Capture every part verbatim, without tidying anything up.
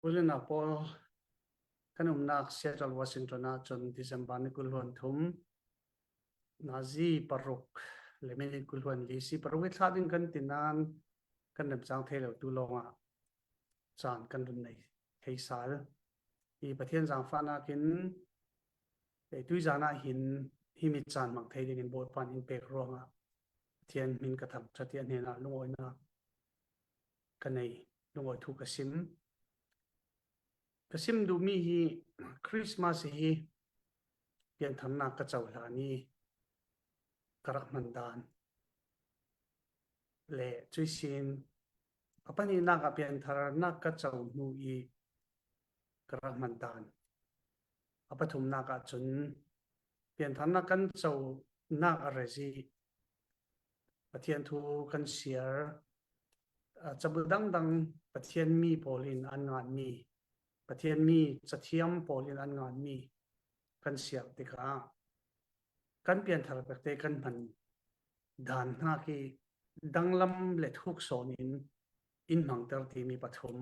Pu le nau pawl, kan umnak Seattle, Washington ah cun December ni kul hluan thum, nazi paruk le minit kul hluan li si paruk i thlah ding kan ti nain kan remcang thei lo tu lawngah caan kan run nei thei sal. I Pathian zaangfahnak in, eh, tuizan ah hin himi caan hmang thei dingin Bawipa in in pek ruangah Pathian hmin ka thangṭhat i a hnenah lungawinak ka nei, lungawi thu ka sim. Ka sim duhmi hi Christmas hi piantharnak ka cohlan i ka rak hman dan le cuih sin a pahnihnak ah piantharnak ka co hnu i ka rak hman dan. A pathumnak ah cun piantharnak kan conak a rezi Pathian thu kan siar, aa, cabu dangdang Pathian mi pawl in an nganmi, Pathian mi cathiam pawl in an nganmi kan siar tikah kan pianthar pekte kan hman dan hna khi danglam le thuk sawn in in hmangter timi pathum.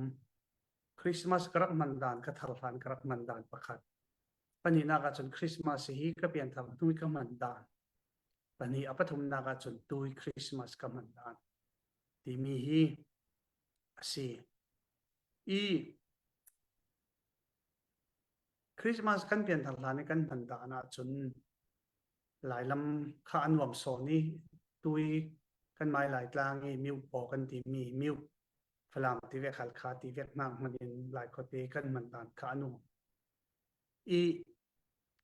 Christmas ka rak hman dan, ka tharhlan ka rak hman dan pakhat. Pahnihnak ah cun Christmas hi ka pianthar hnu i ka hman dan. Pahnih a pathumnak ah cun tui Christmas ka hman dan timi hi a si. I Christmas kan pianthar hlan i kan hman dan ah cun lailam kha a nuam sawn i tui kan mai Laitlang i miuk paw kan timi miuk Falam tivek Halkha tivek hnak hman in Laikhuate kan hman dan kha a nuam. I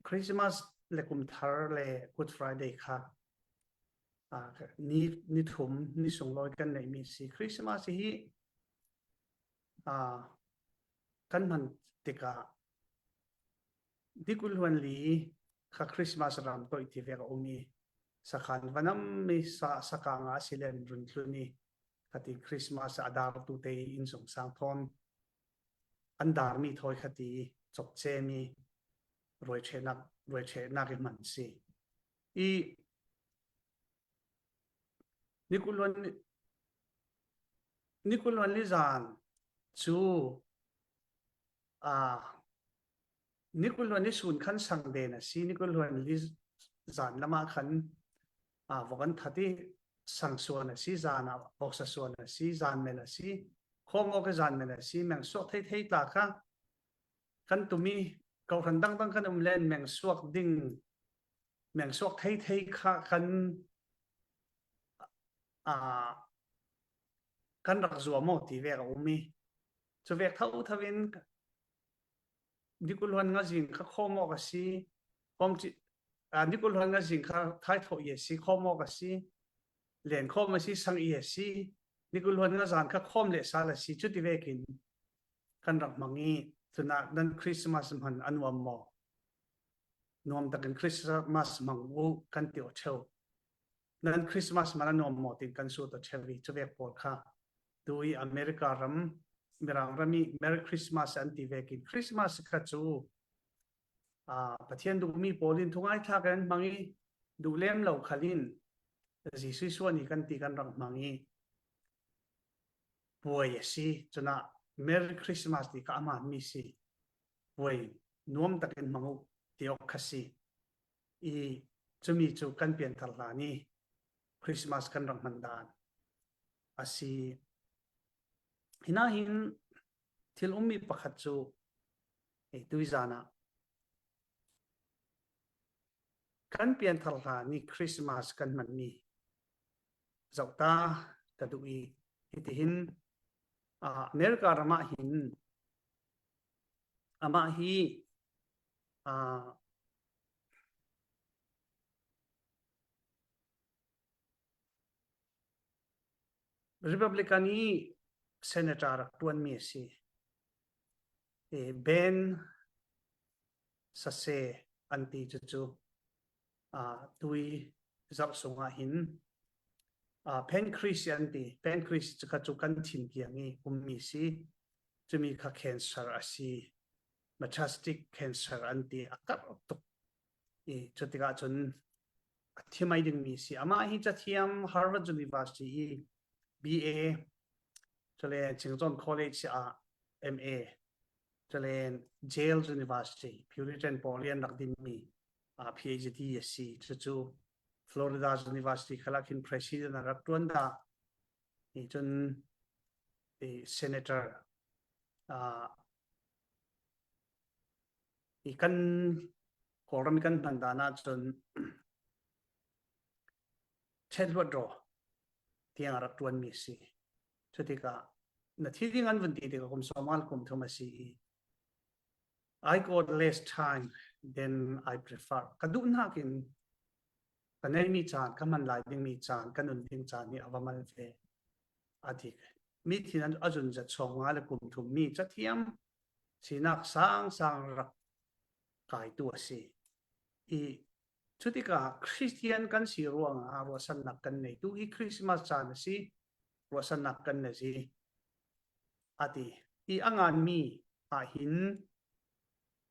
Christmas le kum thar le Good Friday kha, aa, ni, ni thum, ni sunglawi kan neihmi si. Christmas hi, aa, kan hman tikah ni kul hluan li kha Christmas ram toih tivek a um i sakhan vanam i sa, sakang ah a si len run tlun i khati Christmas a dartu te i innsungsang thawn an darmi thawi khati cawk cem i ruaiṭhehnak, ruaiṭhehnak i hman si. I ni kul hluan ni, ni kul hluan li zan cu, aa, ni kul hluan li sun khan sang den a si, ni kul hluan li zan lamah khan, aa, vok an that i sang suan a si, zan ah voksa suan a si, zan mel a si, khawm awk i zan mel a si, meng suak thei thei tla kha kan tum i, kawhhran dangdang kan um len meng suak ding, meng suak thei thei kha kan, aa, kan rak zuam aw ti vek a um i, cu vek tho tho in ni kul hluan nga zing kha khawm awk a si, khawm ci, aa, ni kul hluan nga zing kha thaithawh i a si, khawm awk a si, len khawm a si, sang i a si, ni kul hluan nga zan kha khawm le sal a si, cuti vekin kan rak hmang i, cunah nan Christmas hman a nuam maw? Nuam takin Christmas hmang u kan ti aw ṭheu. Nan Christmas hman a nuam maw tin kan sut aw ṭheu i, cuvek pawl kha tu i America ram, Mirang ram i Merry Christmas an ti vekin Christmas kha cu, aa, Pathian duhmi pawl in thungai thlak an hmang i, duh lem lo khal in Jesuh suan i kan ti kan rak hmang i, puai a si. Cunah Merry Christmas ti kha a hmaanmi si. Puai nuam takin hmang uh ti awk kha si. I cumi cu kan pianthar hlan i Christmas kan rak hman dan a si. Hinahin thil ummi pakhat cu, eh, tuizan ah kan pianthar hlan i Christmas kan hmanmi zoh ta ka duh i, hitihin, aa, America ram ah hin amah hi, aa, Republican i senator rak ṭuanmi a si. Eh, Ben Sasse an ti cucu, aa, tui zarh sungah hin, aa, pancreas an ti, pancreas cu kha cu kan thin kiang i ummi si, cumi kha cancer a si, metastatic cancer an ti, a karh tuk i, cutikah cun a thi mai dingmi si. Amah hi cathiam Harvard University i B A, cule Sing John College ah M A, Chulen Yale University, Puritan pawl in rak dinmi, a, PhD a si. Cucu Florida University khalah khin president a rak ṭuan dah. Hi cun, hi senator, a, hi kan Kawlram kan hman dan ahcun ṭhenhluat raw tiang a rak ṭuanmi a si. Cutikah na thi ding an vun ti tikah kum sawmnga le kum thum a si i, "I got less time than I prefer." Ka duhnak in ka neimi caan, ka hman lai dingmi caan, ka nun ding caan hi a va mal ve, a ti. Mithin a zun zat sawmnga le kum thum mi cathiam sinak sangsang rak kaitu a si. I cutikah Khristian kan si ruangah ruahsannak kan nei. Tu hi Christmas caan a si, ruahsannak kan nei si, a ti. I a nganmi ah hin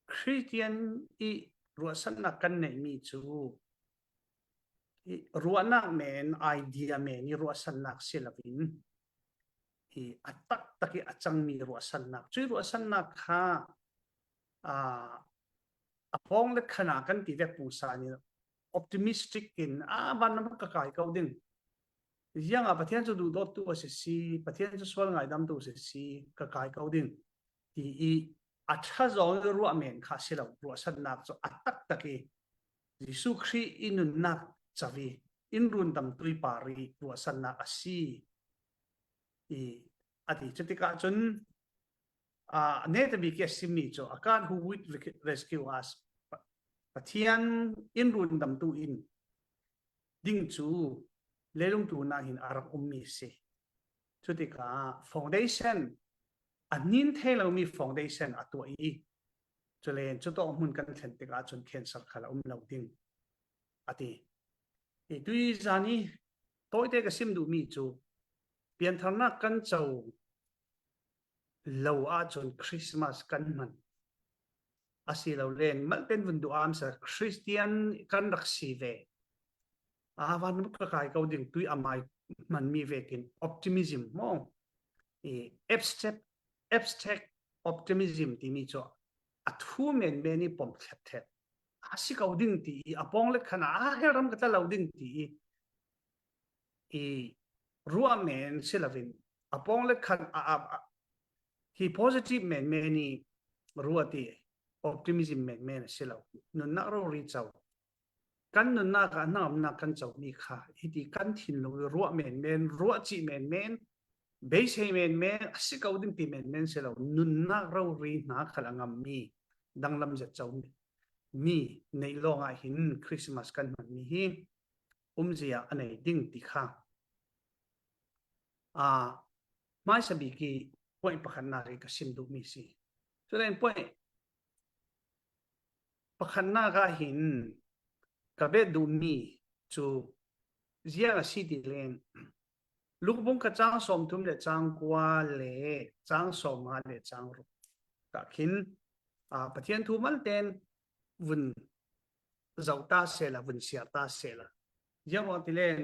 Khristian i ruahsannak kan neihmi cu i ruahnak men, idea men i ruahsannak si loin, i a taktak i a cangmi ruahsannak. Cui ruahsannak kha, aa, a pawng le khan ah kan ti vek pungsan in optimistic in, "A, vanram ka kai ko ding. Ziangah Pathian cu duhdawttu a si si, Pathian cu sual ngaidamtu a si si, ka kai ko ding," ti i a ṭha zong i ruah men kha si lo, ruahsannak cu a taktak i Jesuh Khrih i nunnak co i in rundamtu i par i ruahsannak a si. I a ti. Cutikah cun, aa, netabik i a simmi cu, "A God who would rescue us," Pa-, Pathian in rundamtu in ding cu leilung tlun ah hin a rak ummi a si. Cutikah foundation, a nin thei lomi foundation a tuah i, culen cutawk hmun kan thlen tikah cun cancer khal a um lo ding, a ti. I tui zan i tawite ka sim duhmi cu piantharnak kan co lo ahcun Christmas kan hman. Asilole, malten vun duh am sa, Khristian kan rak si ve. A, vanram ka kai ko ding, tui a mai hmanmi vekin optimism maw? I abstract, abstract optimism timi cu a thu menmen i pom thlet thlet. A si ko ding ti i, a pawng le khan ah a herram ka tla lo ding ti i, i ruah men si loin, a pawng le khan a, a, a, hi positive menmen i ruah ti, optimism menmen a si lo. Nunnak rori co, kan nunnak ah hnangamnak kan comi kha hiti kan thinlung i ruah menmen, ruah cih menmen, beisei menmen, a si ko ding ti menmen si lo. Nunnak rori hna khal a ngammi, danglam zet comi mi neih lawngah hin Christmas kan hmanmi hi umzia a nei ding ti kha, aa, hmaisa bik i point pakhatnak i ka sim duhmi si. Culen point pakhatnak ah hin ka bet duhmi cu ziang a si ti len, Lukbung kha cang sawmthum le cang kua le cang sawmnga le cang ruk ah khin, aa, Pathian thu malten vun zoh ta sehla, vun siar ta sehla. Ziangruang ti len,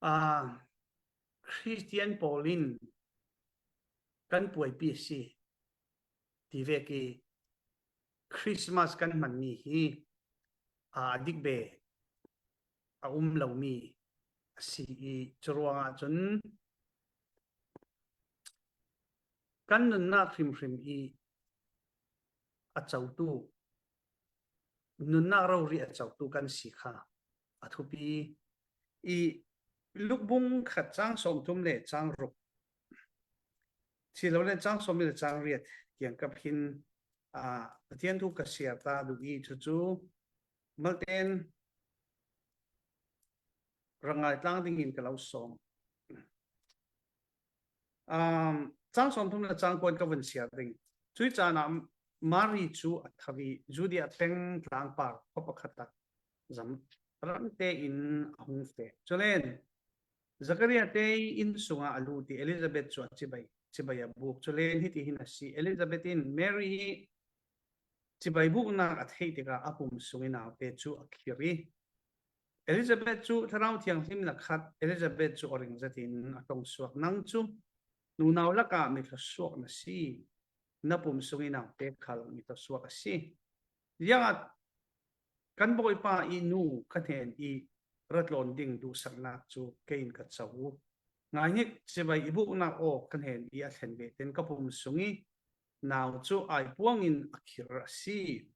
aa, Khristian pawl in kan puaipi a si ti vek i Christmas kan hmanmi hi, aa, a dik ve a um lomi a si i, curuangah cun kan nunnak hrimhrim i a cotu, nunnak rori a cotu kan si kha a thupi i, Lukbung khat cang sawmthum le cang ruk, si lo le cang sawmli le cang riat kiangkap hin, aa, Pathian thu ka siar ta duh i, cucu malten rak ngaitlang dingin ka lo sawm. Um, cang sawmthum le cang kua in ka vun siar ding. Cui caan ah Mari cu a tho i Judea peng tlangpar khuapakhat ah zam ramte in a hung feh. Culen Zakaria te inn sungah a lut i Elizabeth cu a cibai, cibai a buk. Culen hiti hin a si: Elizabeth in Mary hi cibai buknak a theih tikah a pum sung i naute cu a khir i, Elizabeth cu Thlarau Thianghlim lakhat, Elizabeth cu a ring zetin a tong suak. Nang cu nunau lakah mi thluasuak na si. na pum sungin a pek khal mi thluasuak a si. Ziangahtile kan Bawipa i nu ka hnen i ra tlawn ding duhsaknak cu kei in ka co. Ngaihnik, cibai i buknak aw ka hnen i a thlen ve ten ka pum sung i nau cu ai puangin a khir a si.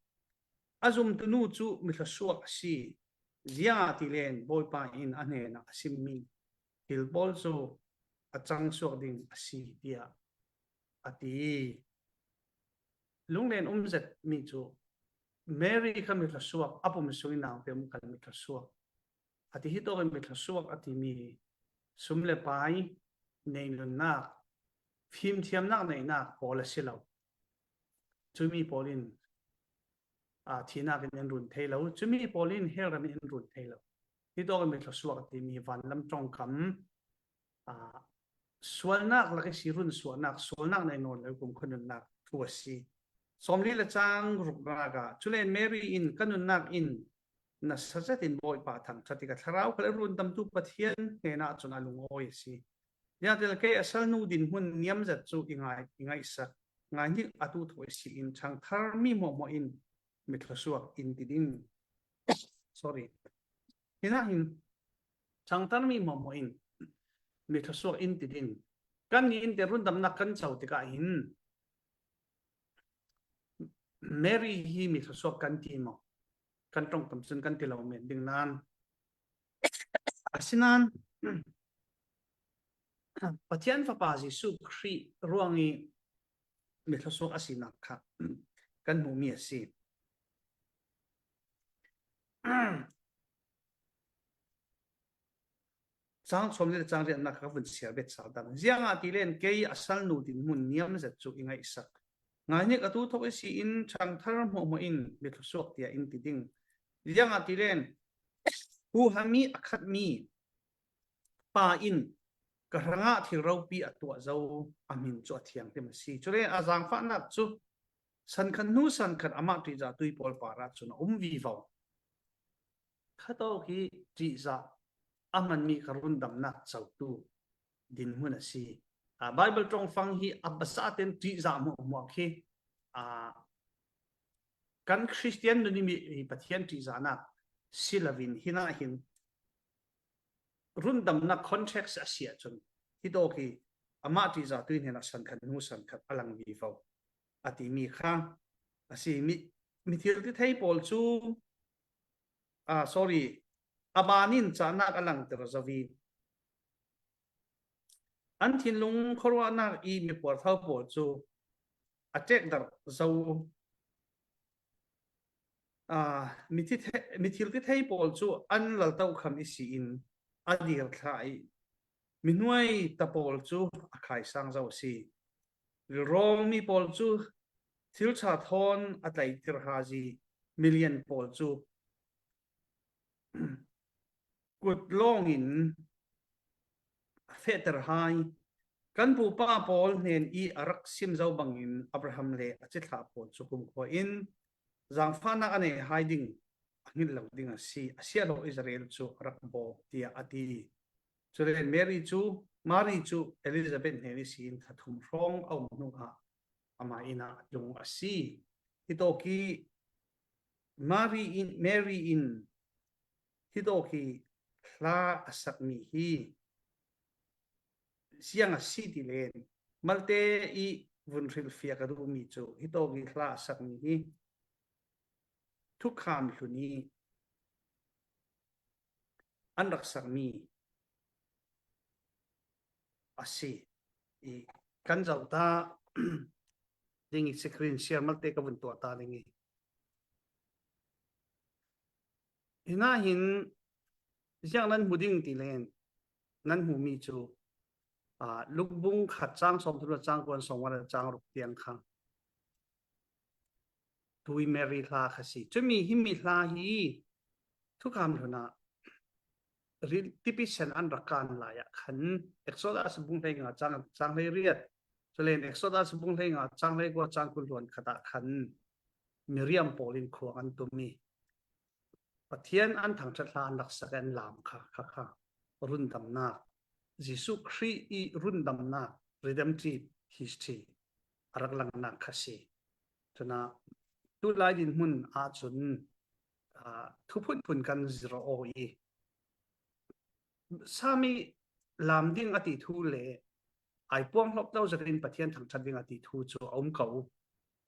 A zumtu nu cu mi thluasuak a si. Ziangahtile Bawipa in a hnenah a simmi thil pawl cu a cang suak ding a si, tiah a ti. Lunglen um zetmi cu Mary kha mi thluasuak, a pum sungin naute um kha mi thluasuak a ti. Hitawkin mi thluasuak a timi sum le pai nei nunnak, fimthiamnak neihnak pawl a si lo. Cumi pawl in, aa, thihnak in an run thei lo, cumi pawl in hell ram in an run thei lo. Hitawkin mi thluasuak a timi vanlam ṭongkam, aa, sualnak lak ihsi run suahnak, sualnak nei nawn lo kumkhua nunnak thu a si. Sawmli le cang ruknak ah, cule Mary in, ka nunnak in nasa zetin Bawipa thangṭhat i ka thlarau khal a rundamtu Pathian hnenah cun a lungawi a si. Ziangahtile kei a salnu dinhmun niam zet cu i ngai, i ngaihsak. Ngaihnik, atu thawh ihsi in ṭhangtharmi hmuahhmuah in mi thluasuak in ti ding. Sorry. Hinahin ṭhangtharmi hmuahhmuah in mi thluasuak in ti ding. Kannih in te rundamnak kan co tikah hin Mary hi mi thluasuak kan ti maw? Kan ṭongkam cun kan ti lo men ding nan. Asinain Pathian Fapa Jesuh Khrih ruang i mi thluasuak a sinak kha kan hmuhmi a si. Cang sawmli le cang riatnak kha ka vun siar bet sal dang. Ziangahtile kei a salnu dinhmun niam zet cu i ngaihsak. Ngaihnik, atu thawh ihsi in ṭhangthar hmuahhmuah in mi thluasuak tiah in ti ding. Ziangahtile huham i a khatmi pa in ka hrangah thil ropi a tuah zo, a hmin cu a thianghlim a si. Cule a zaangfahnak cu sankhat hnu sankhat amah ṭihzah tui pawl parah cun a um vivo. Khatawk hi ṭihzah a hmanmi ka rundamnak cotu dinhmun a si. Aa, Baibal ṭongfang hi a basa ten ṭihzah hmuahhmuah khi, aa, kan Khristian nun i mi, i Pathian ṭihzahnak si loin, hinahin rundamnak context a si ahcun, hitawk hi amah ṭihzah tui hnenah sankhat hnu sankhat a lang vivo a timi kha a si. Mi, mi thiltithei pawl cu, ah, sorry, a ban in cahnak a langter zo i, an thinlung khuaruahnak i mi puarthau pawl cu a ṭekdarh zo. Aa, mi thithe-, mi thiltithei pawl cu an laltokham ihsi in a dir thla i mi hnuaita pawl cu a khaisang zo a si. Rilrawngmi pawl cu thil ṭha thawn a tlaiter ha i milian pawl cu kut lawngin a fehter hai. Kan pupa pawl hnen i a rak sim zo bangin Abraham le a cithlah pawl cu kumkhua in zaangfahnak a nei hai ding a hngilh lo ding a si, a siahlawh Israel cu a rak bawm, tiah a ti. Cule Mary cu, Mary cu Elizabeth hnen ihsi in thla thum hrawng a um hnu ah amah inn ah a tlung a si. Hitawk i Mary in, Mary in hitawk i hla a sakmi hi ziang a si ti len, malte i vun hrilhfiah ka duhmi cu hitawk i hla a sakmi hi thukham hlun i an rak sakmi a si. I kan zoh ta ding i screen share malte ka vun tuah ta ding i. Hinahin ziang nan hmu ding ti len nan hmumi cu, aa, Lukbung khat cang sawmthum le cang kua, sawmnga le cang ruk tiang kha tui Mary hla kha si. Cumi hi mi hla hi thukham hlun ah ri-, tipi sen an rak kan lai ah khan Exodus bung hleinga cang, cang hleiriat, cule Exodus bung hleinga cang hleikua cang kul hluan khat ah khan Miriam pawl in khuang an tum i Pathian an thangṭhat hla an rak sak i an lam kha, kha, kha rundamnak, Jesuh Khrih i rundamnak, redemptive history a rak langnak kha si. Cun ah, tulai dinhmun ahcun, aa, thuphunphun kan zir aw i, Sami lam ding a ti thu le ai puang hlop lo zetin Pathian thangṭhat ding a ti thu cu a um ko.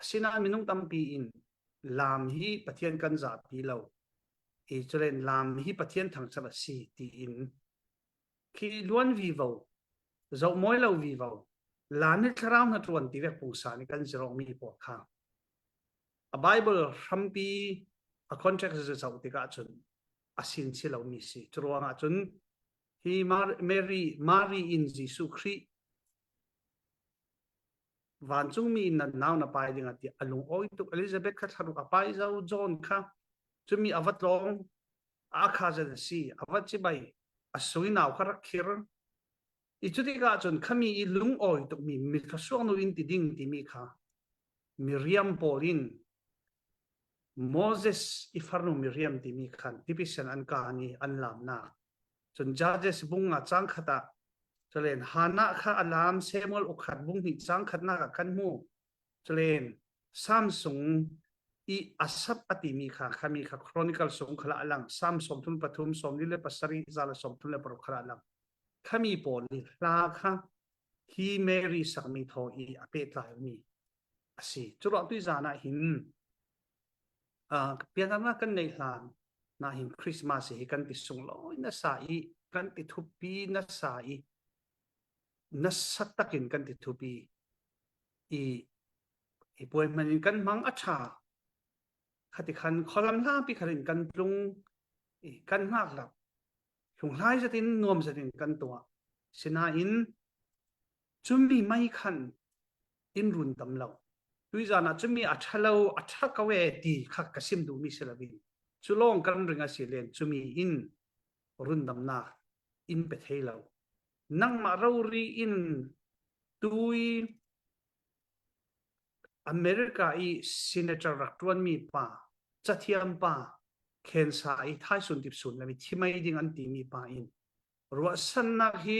Asinain minung tampi in lam hi Pathian kan zapi lo i, culen lam hi Pathian thangṭhat a si tiin khi luan vivo, zoh mawi lo vivo, lam hi thlarau hnaṭuan ti vek pungsan i kan zir awkmi pawl kha a Bible hrampi a context zoh tikah cun a sin si lomi si. Curuangah cun hi Mar-, Mary, Mary in Jesuh Khrih vancungmi in na nau na pai ding a ti a lungawi tuk. Elizabeth kha thlaruk a pai zo, John kha cumi a va tlawng, a kha zet a si, a va cibai, a sui nau kha rak khir. I cutikah cun khami i lungawi tukmi mi thluasuaknu in ti ding timi kha Miriam pawl in Moses i farnu Miriam timi khan tipisen an kan i an lamnak. Cun Judges bung nga cang khat ah, culen Hannah kha a lam Samuel ukhat bung hnih cang khatnak ah kan hmu. Culen Sam sung i Asaph a timi kha, khami kha Chronicle sung khalah a lang, Sam sawmthum pathum, sawmli le pasarih, za le sawmthum le paruk khalah a lang. Khami pawl i hla kha hi Mary sakmi thaw i a pehtlai mi a si. Curuangah tuizan ah hin, aa, pianthar kan neih hlan ah hin Christmas hi kan ti sunglawi nasa i, kan ti thupi nasa i, nasa takin kan ti thupi i, i puai hmanh in kan hmang a ṭha. Khati khan khualam hlapi khat in kan tlung i, kan hngakhlap. Hlunghlai zetin, nuam zetin kan tuah. Sinain cumi mai khan in run tam lo. Tuizan ah cumi a ṭha lo, a ṭha ko e ti kha ka sim duhmi si loin, cu lawng kan ring a si len cumi in rundamnak in pe thei lo. Nangmah rori in tui America i senator rak ṭuanmi pa, cathiam pa, cancer i thaisun tipsun lami thi mai ding an timi pa in ruahsannak hi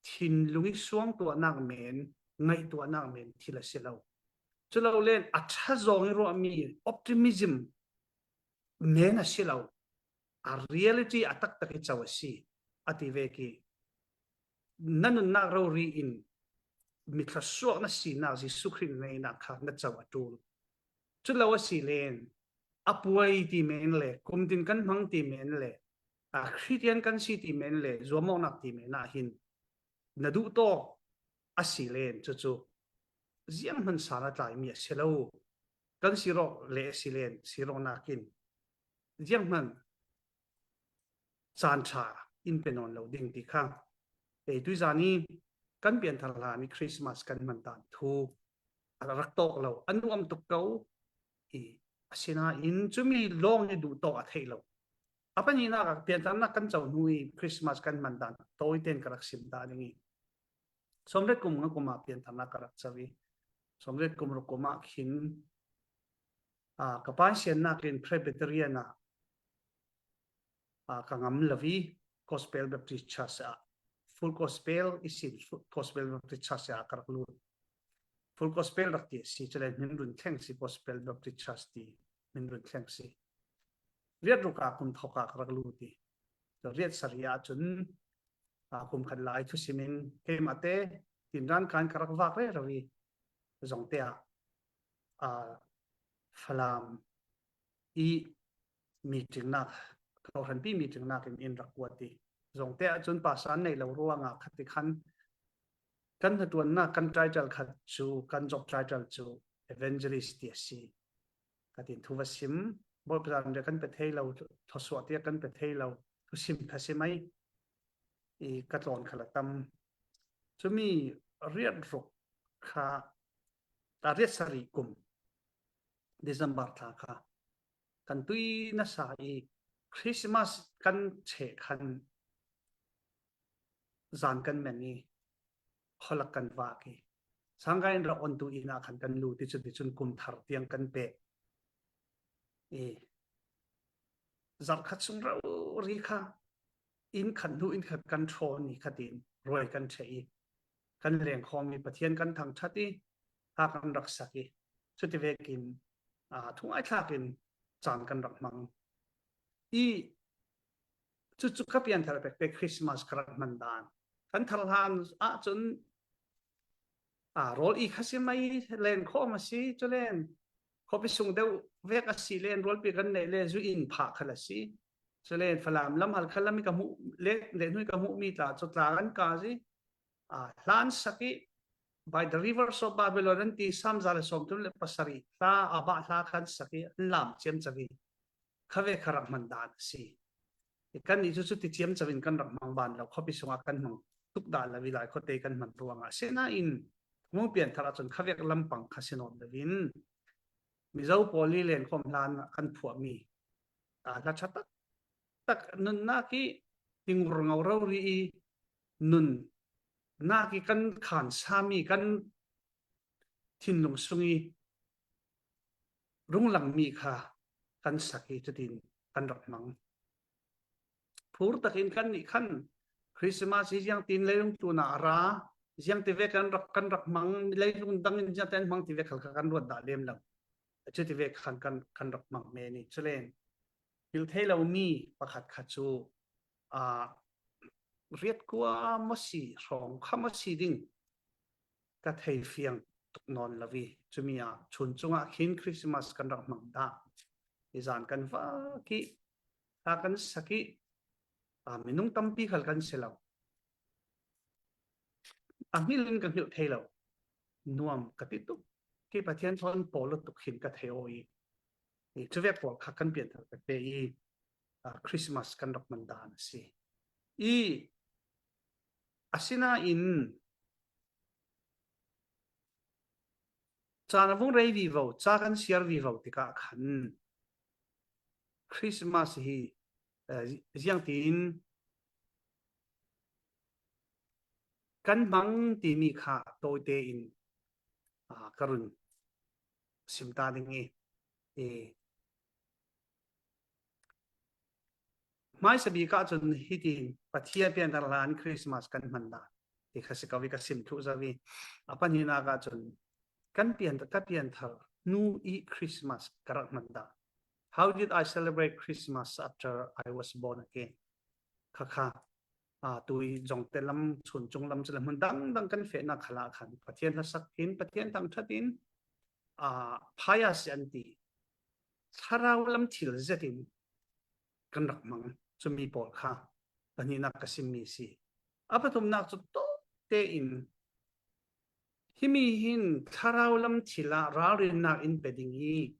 thinlung i suangtuahnak men, ngaihtuahnak men thil a si lo. Cu lo len a ṭha zong i ruahmi optimism men a si lo, a reality a taktak i co a si, a ti vek i, na nunnak rori in mi thluasuak na sinak, Jesuh Khrih na neinak kha na co a ṭul. Cu lo a si len, a puai ti men le, kum tin kan hmang ti men le, a Khristian kan si ti men le, zuamawknak ti men ah hin na duh tawk a si len, cucu zianghman san a tlaimi a si lo. Kan sir awk le a si len, sir awknak in zianghman caan ṭha in pe nawn lo ding ti kha. Ei tuizan i kan pianthar hlan i Christmas kan hman dan thu a rak tawk lo, a nuam tuk ko i, asinain cumi lawng i duh tawk a theih lo. A pahnihnak ah piantharnak kan co hnu i Christmas kan hman dan tawiten ka rak sim ta ding i, sawmriat kum nga kum ah piantharnak ka rak co i, sawmriat kum ruk kum ah khin, aa, ka pansiannak in Presbyterian ah, aa, ka ngam lo i, Gospel Baptist Church ah, Full Gospel i sin, Full Gospel Baptist Church ah ka rak lut. Full Gospel rak ti a si, cule hminrun thleng si, Gospel Baptist Church ti hminrun thleng si. Riat ruk ah kum thawk ah ka rak lut i, riat sarih ah cun, aa, kum khat lai thusim in keimahte tinran kan ka rak vak rero i, zongte ah, aa, Falam i meetingnak, khuahranpi meetingnak in in rak kuat i, zongte ah cun pastor an nei lo ruangah khati khan kan hnaṭuannak, kan title khat cu, kan job title cu evangelist ti a si. Ka tin thu va sim, Bawipa zan kan pe thei lo, thluasuah tiah kan pe thei lo, thusim kha si mai i, ka tlawn kha la tam. Cumi riat ruk kha, a riat sarih kum December thla kha kan tui nasa i, Christmas kan cheh khan zan kan men i, khualak kan vak i, sangka in rak ontu inn ah khan kan lut i, cuticun kum thar tiang kan pek i, zarh khat sung rori kha inn khat hnu inn khat kan ṭhawn i, khatin ruai kan ṭheh i, kan lengkhawm i, Pathian kan thangṭhat i, hla kan rak sak i, cuti vekin, aa, thungai thlakin caan kan rak hmang i, cucu ka pianthar pekpek Christmas ka rak hman dan. Kan thar hlan ahcun, aa, rawl i kha si mai len khawm a si, cu len khuapi sung deuh vek a si len, rualpi kan neih le zu in phah khal a si. Cu len Falam lam Halkha lam i ka hmuh le, le hnu i ka hmuhmi tla cu tla kan ka si. Aa, hlan sak i, by the rivers of Babylon an ti, Sam za le sawmthum le pasarih hla, aa bah hla kan sak i, an lam ciamco i, khavek kha rak hman dan a si. I kannih cu cuti ciamco in kan rak hmang ban lo, khuapi sungah kan hmang tuk dah lo i, lai khuate kan hman ruangah. Sinain, hmung pianthar ahcun khavek lampang kha si nawn lo in, Mizo pawl i len khawm hlan ah kan phuahmi, aa, hla ṭha taktak, nunnak i tingur ngo rori i, nunnak i kan khansami, kan thinlung sung i runglangmi kha kan sak i, cutin kan rak hmang. Phur takin kannih khan Christmas hi ziangtin leilung tlunah a ra, ziangti vek kan rak, kan rak hmang, leilung dangin ziangtin an hmang ti vek khal kha kan ruat dah lem lo. Cuti vek khan kan, kan rak hmang men i, cu len hil thei lomi pakhat kha cu, aa, riat kua maw si, hrawng kha maw si ding ka thei fiang tuk nawn lo i, cumi ah chun cungah khin Christmas kan rak hmang dah. I zan kan vak i, hla kan sak i, aa, minung tampi khal kan si lo. A hmil in ka hngilh thei lo. Nuam ka ti tuk. Kei Pathian thawn pawl lutuk khin ka thei aw i, i cuvek pawl kha kan pianthar ka te i, aa, Christmas kan rak hman dan a si. I, asinain, caan a vung rei vivo, ca kan siar vivo tikah khan Christmas hi, eh, ziangtin kan hmang timi kha tawite in, ah, ka run sim ta ding i, i, hmaisa bik ah cun hitin Pathian pianthar hlan Christmas kan hman dan ti kha si ko i ka sim thluh zo i, a pahnihnak ah cun kan pian, ka pianthar hnu i Christmas ka rak hman dan. How did I celebrate Christmas after I was born again? Kha kha, ah, tui zongte lam, chun cung lam, cule hmun dangdang kan fehnak khalah khan Pathian hlasak in, Pathian thangṭhat in, ah, phaya si an ti. Thlarau lam thil zetin kan rak hmang, cumi pawl kha pahnihnak ka simmi si. A pathumnak cu tawk tein himi hin thlarau lam thil ah ralrinnak in pe ding i,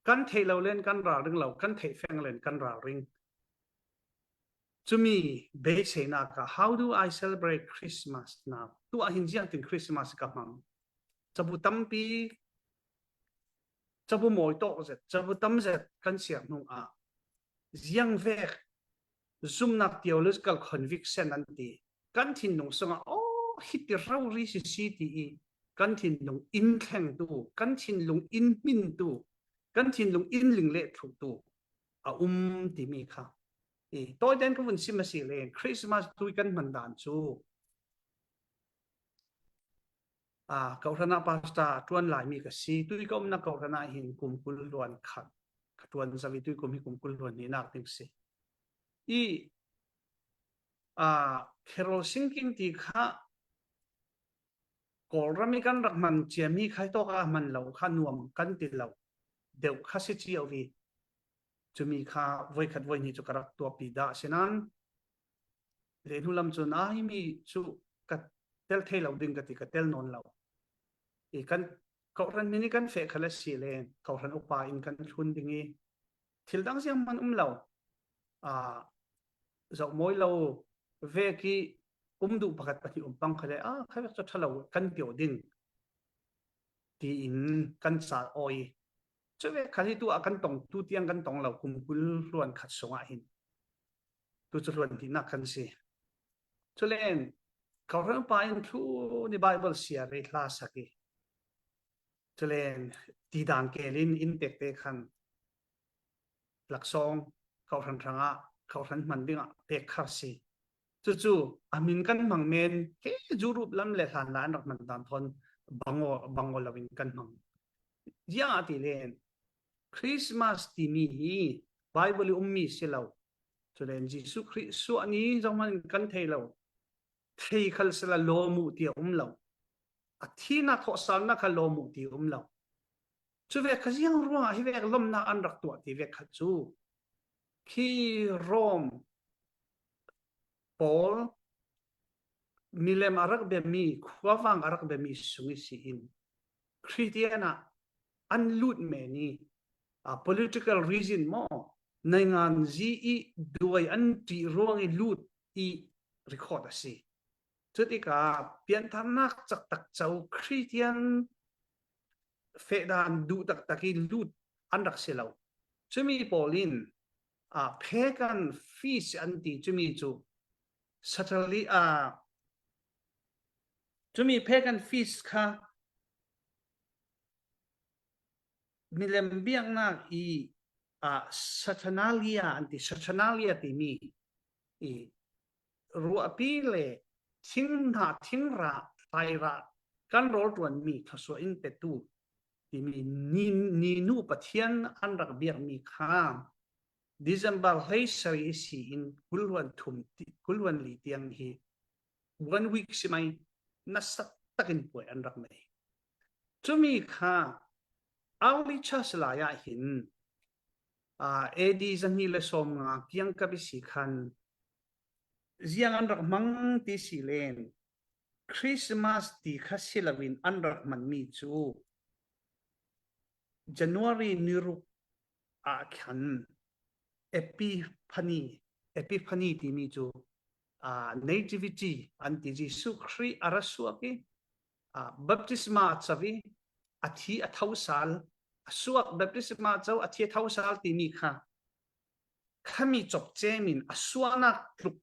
kan theih lo len kan ralring lo, kan theih feng len kan ralring. Cumi beiseinak ah, how do I celebrate Christmas now? Tu ah hin ziangtin Christmas ka hmang? Cabu tampi, cabu mawi tawk zet, cabu tam zet kan siar hnu ah, ziang vek zumnak theological conviction an ti, kan thinlung sungah, aw, hiti rori sisi ti i, kan thinlung in thlengtu, kan thinlung in hmintu, kan thinlung in ling leh thluhtu a um timi kha. I, tawiten ka vun sim a si le, Christmas tui kan hman dan cu, aa, kawhhran ah pastor a ṭuan laimi ka si. Tui ka umnak kawhhran ah hin kum kul hluan khat ka ṭuan zo i, tui kum hi kum kul hluan hnihnak ding si. I, aa, carol singing ti kha Kawlram i kan rak hman ciami kha hi tawk a hman lo kha nuam kan ti lo deuh kha si cio i, cumi kha voikhat voihnih cu ka rak tuahpi dah. Asinain le hnu lam cun, a, himi cu ka tel thei lo ding ka ti, ka tel nawn lo. I kan kawhhran hmin i kan feh khal a si le kawhhran upa in kan thlun ding i, thil dang zianghman um lo, aa, zoh mawi lo vek i um duh pakhat pahnih um pang khal le, aa, khavek cu ṭha lo kan pio ding tiin kan ca awi. Cuvek khal hi tu ah kan tong, tu tiang kan tong lo, kum kul hluan khat sungah hin tu cu hluan hnihnak kan si. Cule kawhhran upa in thlun i Bible siar i hla sak i, cule tidan kel in inntek te khan laksawng kawhhran hrangah kawhhran hman dingah pek khar si. Cucu a hmin kan hmang men, ke Europe lam le hlanlai an rak hman dan thawn bangaw, bangaw loin kan hmang. Ziangahtile Christmas timi hi Bible i ummi si lo. Culen Jesuh Khrih suah ni zohman kan thei lo. Thei khal sila lawm uh ti a um lo. A thina thawhsalna kha lawm uh ti a um lo. Cuvek kha ziang ruangah hivek lawmna an rak tuah ti vek kha cu khi Rom pawl milem a rak biami, khuavang a rak biami sung i si in Khristian ah an lut men i, a, political reason maw, naingan zi i duai an ṭih ruang i lut i record a si. Cutikah pianthar nak caktak co Khristian fehdan duh taktak i lut an rak si lo. Cumi pawl in, a, pagan feast an ti cumi cu Saturday, a, cumi pagan feast kha milem biaknak i, a, Saturnalia an ti, Saturnalia timi i ruahpi le thing hna, thing rah, tlai rah kan rawl ṭuanmi thluasuah in petu timi ni, ni nu Pathian an rak biakmi kha December hleisarih i si in kulhuan thum ti, kulhuan li tiang hi one week si mai nasa takin puai an rak nei. Cumi kha early church lai ah hin, aa, A D zahnih le sawmnga kiangkap i si khan ziang an rak hmang ti si len Christmas ti kha si loin an rak hmanmi cu January niruk ah khan Epiphany, Epiphany timi cu, aa, Nativity an ti, Jesuh Khrih a ra suak i, aa, baptisma a co i, a thi a tho sal, a suak baptisma a co, a thi a tho sal timi kha khami cop cem in a suahnak tluk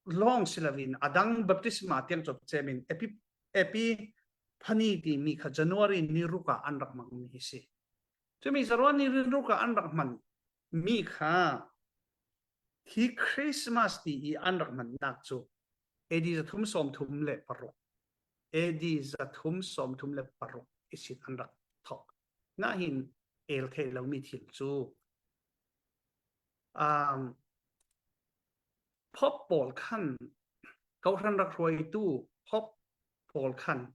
lawng si loin a dang baptisma tiang cop cem in Epi-, Epiphany timi kha January niruk ah an rak hmangmi hi si. Cumi January niruk ah an rak hman mi kha hi Christmas ti i an rak hmannak cu A D zathum sawmthum le paruk, A D zathum sawmthum le paruk i sin an rak thawk. Nahin el theih lomi thil cu, um, Pope pawl khan, kawhhran rak hruaitu Pope pawl khan,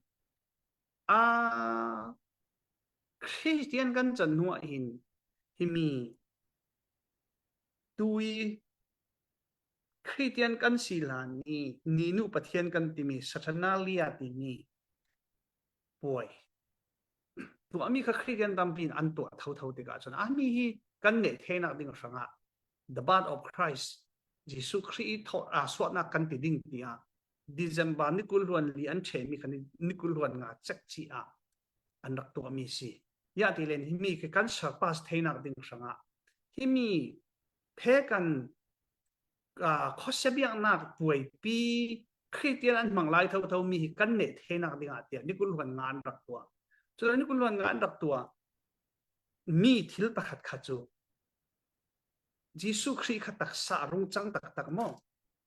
aa, Khristian kan can hnuah hin himi tui Khristian kan si hlan i ni nu Pathian kan timi Saturnalia timi puai tuahmi kha Khristian tampi in an tuah thotho tikah cun a mi hi kan neh theinak ding hrangah the birth of Christ, Jesuh Khrih i thawh, aa, suahnak kan ti ding tiah December ni kul hluan li an ṭhemi kha ni, ni kul hluan nga cekci ah an rak tuahmi si. Ziangahtilen himi khi kan surpass theinak ding hrangah himi pagan, aa, khuasia biaknak puaipi Khristian an hmang lai thotho mi hi kan neh theinak dingah tiah ni kul hluan nga an rak tuah. Cule ni kul hluan nga an rak tuah mi thil pakhat kha cu Jesuh Khrih kha taksa a rung cang taktak maw?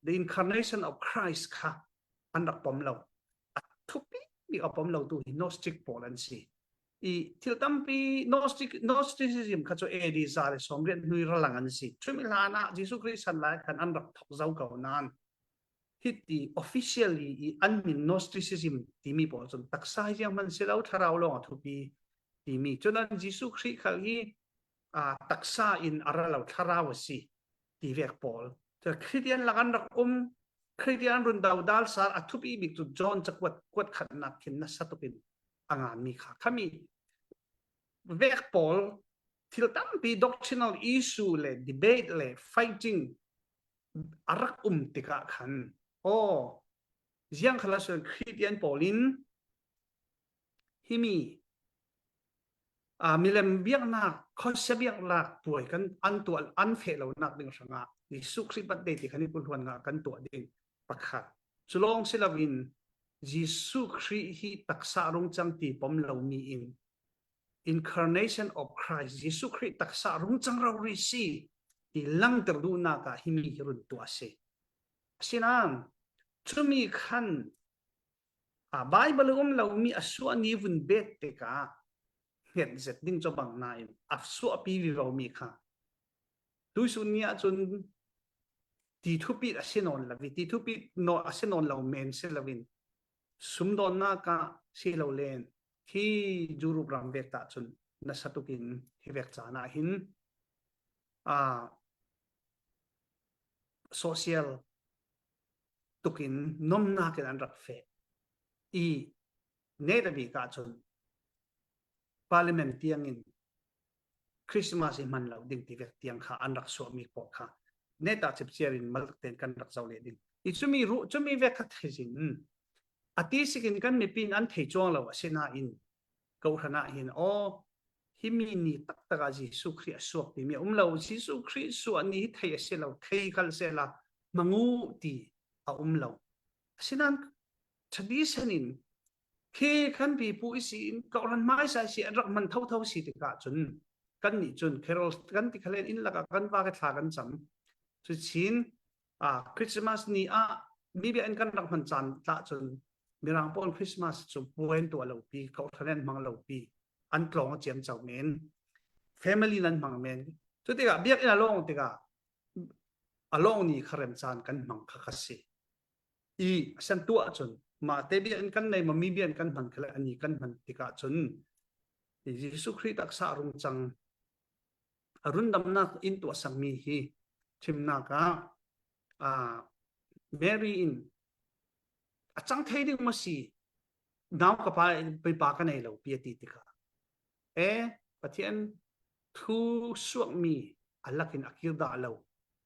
The incarnation of Christ kha an rak pom lo. A thupi bik a pom lo tu hi Gnostic pawl an si. I thil tampi Gnostic, Gnosticism kha cu A D za le sawmriat hnu i ralang an si. Cumi hlanah Jesuh Khrih san lai khan an rak thok zo ko nain hiti officially i an min Gnosticism timi pawl cun taksa hi zianghman si lo, thlarau lawng a thupi timi. Cun an Jesuh Khrih khal hi, aa, taksa in a ra lo, thlarau a si ti vek pawl. Cun Khristian lak an rak um, Khristian an run dodal sal a thupi bik cu John cakuat, kuat khatnak khin nasa tukin a nganmi kha. Khami vek pawl thil tampi doctrinal issue le debate le fighting a rak um tikah khan, aw, ziang khala suan Khristian pawl in himi, aa, milem biaknak, khuasia biaknak puai kan an tuah, an feh lonak ding hrangah Jesuh Khrih birthday ti khan i kul hluan nga kan tuah ding pakhat. Culawng si loin Jesuh Khrih hi taksa rung cang ti pom lomi in incarnation of Christ, Jesuh Khrih taksa rung cang rori si ti langter duhnak ah himi hi run tuah a si. Asinain cumi khan a Bible um lo mi a suah ni vun bet tikah hnget zet ding cu bang nain a suahpi vivo mi kha tuisun ni ahcun ti thupit a si nawn lo, ti thupit nawn a si nawn lo men si loin sumdawnnak ah si lo len hi Europe ram vek tah cun nasa tukin hi vek caan ah hin aa, social tukin nomnak in an rak feh i, neta bik ahcun parliament tiangin Christmas i hman lo ding ti vek tiang kha an rak suahmi pawl kha neta cipciar in maltein kan rak zoh leh ding. I cumi ruh, cumi vek kha thei zin a ti sikin kan mipi in an thei cuang lo a si nain, kohhran ah hin, aw, himi ni taktak ah Jesuh Khrih a suak timi a um lo, Jesuh Khrih suah ni hi thei a si lo, thei khal sehla hmang uh ti a um lo. Asinain tradition in khi kan pipu i si in kohhran hmaisa i si an rak hman thotho si tikah cun kannih cun carol kan ti khalen inn lakah kan va ka thla kan cam. Cucin aa, Christmas ni ah mi bia in kan rak hman caan tlah cun Mirang pawl Christmas cu puan tuah lopi, kohhran an hmang lopi, an tlawng a ciamco men, family nan hmang men. Cutikah biakinn a lawng tikah a lawng ni kha rem caan kan hmang kha kha si. I a san tuah cun mahte biakinn kan nei maw, mi bia in kan hman khal a ni kan hman tikah cun Jesuh Khrih taksa a rung cang a rundamnak in tuahsakmi hi thimnak ah, aa, Mary in a cang thei ding maw si, nau ka pa, mipa ka nei lo pi a ti tikah, e, Pathian thu suakmi a lakin a kir dah lo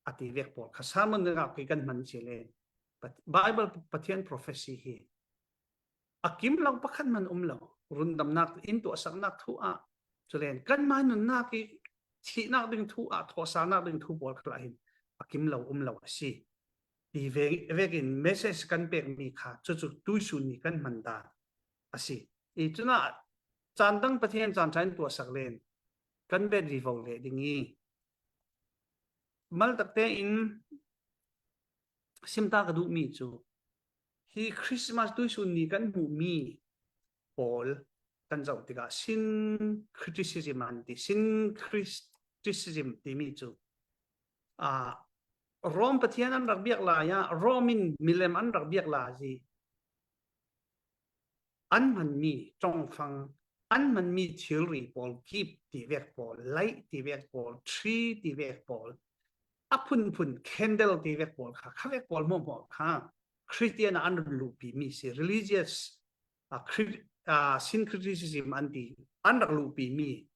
a ti vek pawl kha sermon dingah kei kan hman si le Bible Pathian prophecy hi a kim lo pakhat hman um lo. Rundamnak in tuahsaknak thu ah, culen kanmah nunnak i thihnak ding thu ah, thawhsaknak ding thu pawl khal ah hin a kim lo um lo a si. Ti ve-, vekin message kan pekmi kha cucu tuisun ni kan hman dan a si. I cunah caan dang Pathian caan ṭha in tuahsak len kan bet vivo leh ding i, maltak tein sim ta ka duhmi cu hi Christmas tuisun ni kan hmuhmi pawl kan zoh tikah syncretism an ti, syncretism timi cu, aa, Rom Pathian an rak biak lai ah, Rom in milem an rak biak lai i, an hmanmi ṭongfang, an hmanmi thilri pawl, gift ti vek pawl, light ti vek pawl, tree ti vek pawl, a phunphun candle ti vek pawl kha, kha vek pawl hmuahhmuah kha Christian ah an rak luhpimi si, religious, ah, Chri-, ah, syncretism an ti, an rak luhpimi,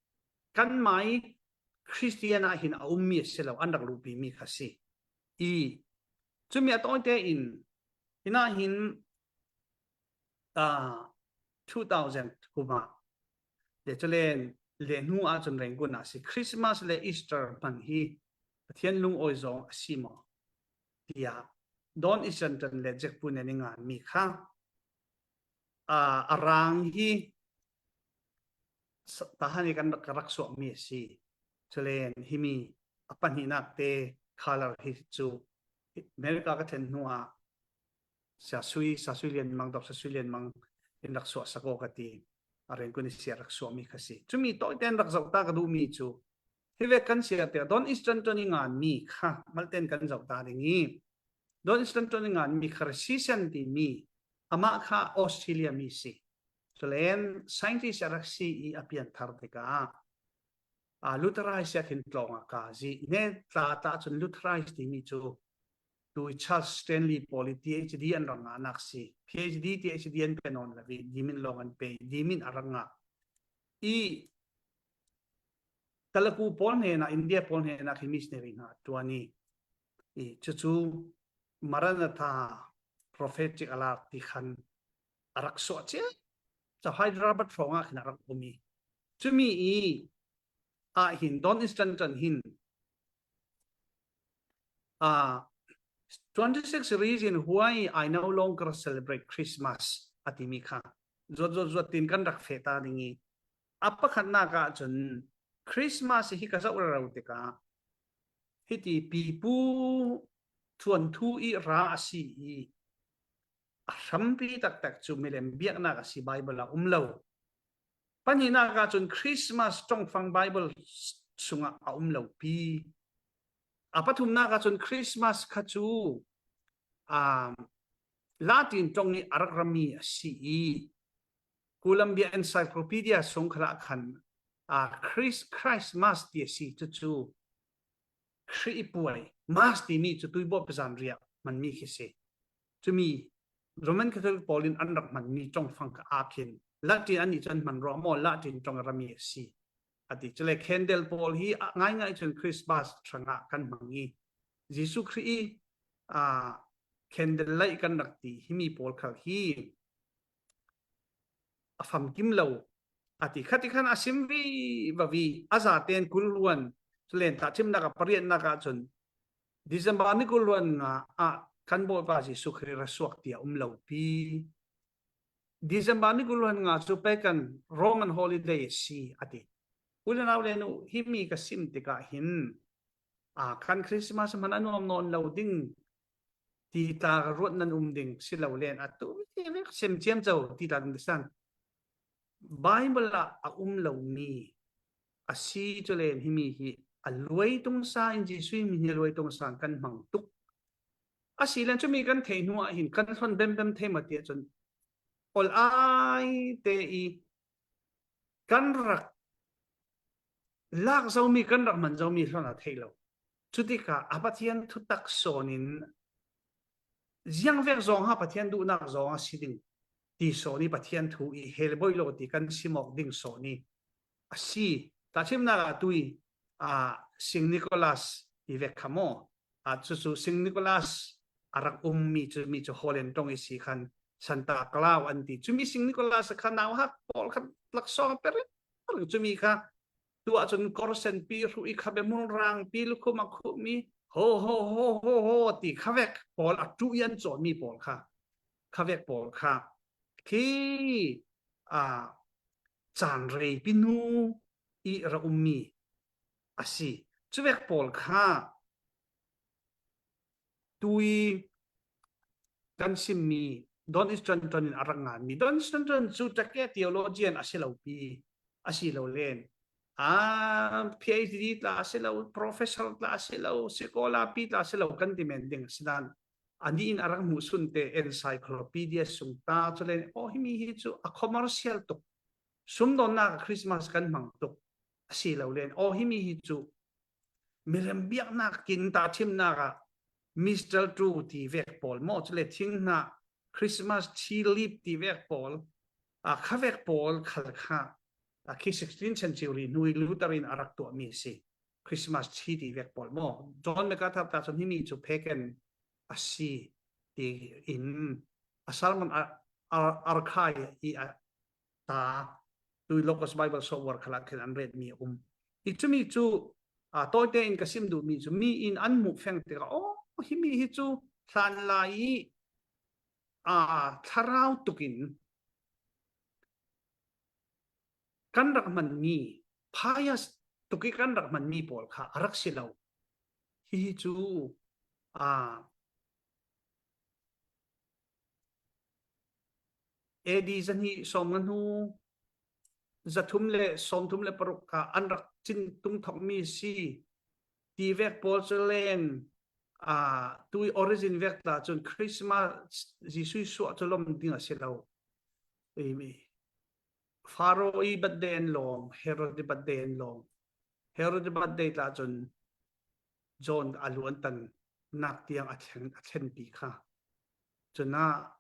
kanmah i Christian ah hin a ummi a si lo, an rak luhpimi kha si. I cumi a tawite in, hinah hin, aa, two thousand kum ah le culen le hnu ahcun Rangoon ah si, Christmas le Easter hmang hi Pathian lungawi zong a si maw tiah Don East Ranton le Jack Pun an i nganmi kha, aa, a rang hi sa-, Tahan i kan rak, rak suahmi a si. Culen himi a pahnihnak te color hi cu America ka thlen hnu ah Sia Sui, Sia Sui Lian Mang, Dr. Sia Sui Lian Mang in rak suahsak aw ka ti. A Rangoon i si a rak suahmi kha si. Cumi tawite in rak zoh ta ka duhmi cu hi vek kan siar tiah Don East Ranton i nganmi kha maltein kan zoh ta ding i, Don East Ranton i nganmi kha Resisan timi, amah kha Australia mi si. Culen scientist a rak si i a pianthar tikah, aa, Lutherist siak hin tlawng a ka zih. Ne tla tla cun Lutherist timi cu tu Charles Stanley pawl i PhD an rak ngahnak si. PhD, ThD an pe nawn lo i, dimin lawng an pe, dimin a rak ngah. I Telugu pawl hnenah, India pawl hnenah khi missionary hna ṭuan i, i cucu Maranatha prophetic a lak ti khan a rak suah cia. Cu Hyderabad hrawng ah khin a rak um i, cumi i ah hin Don East Ranton hin, ah, twenty-six reason why I no longer celebrate Christmas a timi kha zuat, zuat, zuat tin kan rak feh ta ding i, a pakhatnak ah cun Christmas hi ka zoh rero tikah hiti pipu ṭuan thu i ra a si i, a hrampi taktak cu milem biaknak a si, Bible ah a um lo. Pahnihnak ah cun Christmas ṭongfang Bible sungah a um lo pi. A pathumnak ah cun Christmas kha cu, um, Latin ṭong i a rak rami a si i Columbia Encyclopedia sung khalah khan, uh, Christ, Christmas ti a si. Cucu Khrih i puai, Mass timi cu tuibawh pazan riak hmanmi khi si. Cumi Roman Catholic pawl in an rak hmanmi ṭongfang kha ah khin Latin an nih cu an hman ruah maw, Latin ṭong a rami a si, a ti. Cule candle pawl hi a ngaingai cun Christmas hrangah kan hmang i Jesuh Khrih i, aa, candle light kan rak ti himi pawl khal hi a famkim lo, a ti. Khati khan a sim vivo i a zaten kul hluan, culen tahṭhimnak a pariatnak ah cun December ni kul hluan nga ah kan Bawipa Jesuh Khrih ra suak ti a um lo pi. December ni kul hluan nga cu pagan Roman holiday a si, a ti. U le nau le nu, himi ka sim tikah hin, aa, kan Christmas hman a nuam nawn lo ding ti tla ruat nan um ding si lo len, atu vek sem ciamco ti tla ding san. Bible ah a um lomi a si cu len himi hi a luai tung sa in Jesuh himi hi a luai tung sa in kan hmang tuk. A si len cumi kan theih hnu ah hin kan hlon bembem thei maw tiah cun ol ai te i kan rak lak zomi, kan rak hman zomi hlon a theih lo. Cutikah a Pathian thutak sawn in ziang vek zong ha Pathian duhnak zong a si ding ti sawn i Pathian thu i hel boi lo ti kan sim awk ding sawn i a si. Tahṭhimnak ah tui, aa, Saint Nicholas i vek kha maw? Aa, cucu Saint Nicholas a rak ummi cu, mi cu Holland ṭong i si khan Santa Claus an ti. Cumi Saint Nicholas kha nauhak pawl kha laksawng a pe ringring. Cumi kha tuah cun kawr senpi hruh i khabe mulrangpi lukhum a khuhmi ho, ho, ho, ho, ho ti khavek pawl a ṭuh i an cawmi pawl kha, khavek pawl kha khi, aa, caan reipi hnu i ra ummi a si. Cuvek pawl kha tui kan simmi Don Stanton in a rak nganmi. Don Stanton cu ṭake theologian a si lo pi, a si lo len, aa, PhD tla a si lo, professor tla a si lo, scholar pi tla a si lo kan ti men ding a si dan. Anih in a rak hmuhsun te encyclopedia sung ta cu len, aw, himi hi cu a commercial tuk. Sumdawnnak a Christmas kan hmang tuk a si lo len, aw, himi hi cu milem biaknak kin tahṭhimnak ah mistletoe ti vek pawl maw, cule thing hna Christmas tree leaf ti vek pawl, aa, khavek pawl khal kha, aa, khi sixteenth century hnu i Luther in a rak tuahmi a si. Christmas tree ti vek pawl maw, John MacArthur ta cun himi cu pagan a si ti in a sermon a, a, archive i a ta, tui Logos Bible Software khalah khin an retmi a um. Hi cumi cu, aa, tawite in ka sim duhmi cu mi in an hmuh feng tikah, aw, himi hi cu hlanlai i, aa, thlarau tukin kan rak hmanmi, pious tuk i kan rak hmanmi pawl kha a rak si lo. Hihi cu, aa, A D zahnih sawmnga hnu, zathum le sawmthum le paruk kha an rak cin tung thokmi si ti vek pawl cu len, aa, tui origin vek tla cun Christmas, Jesuh suah cu lawm ding a si lo. Ei, Pharaoh i birthday an lawm, Herod i birthday an lawm. Herod i birthday tla cun John a luantannak tiang a thlen, a thlenpi kha. Cun ah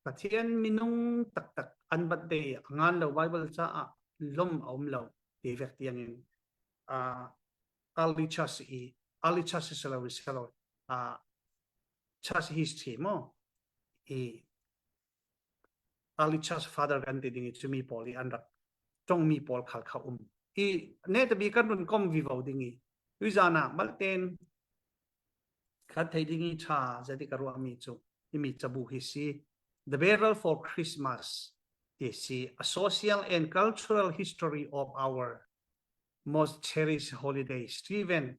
Pathian minung taktak an birthday a ngan lo Bible caah lawm a um lo ti vek tiangin, aa, early church i, early church si lo, si lo, aa, church history maw i early church father kan ti ding i cumi pawl i an rak ṭongmi pawl khal kha um. I netabi kan run kom vivo ding i, tuizan ah malten kan theih ding i ṭha zati ka ruahmi cu himi cabu hi si, The Battle for Christmas ti si, A Social and Cultural History of Our Most Cherished Holiday, Stephen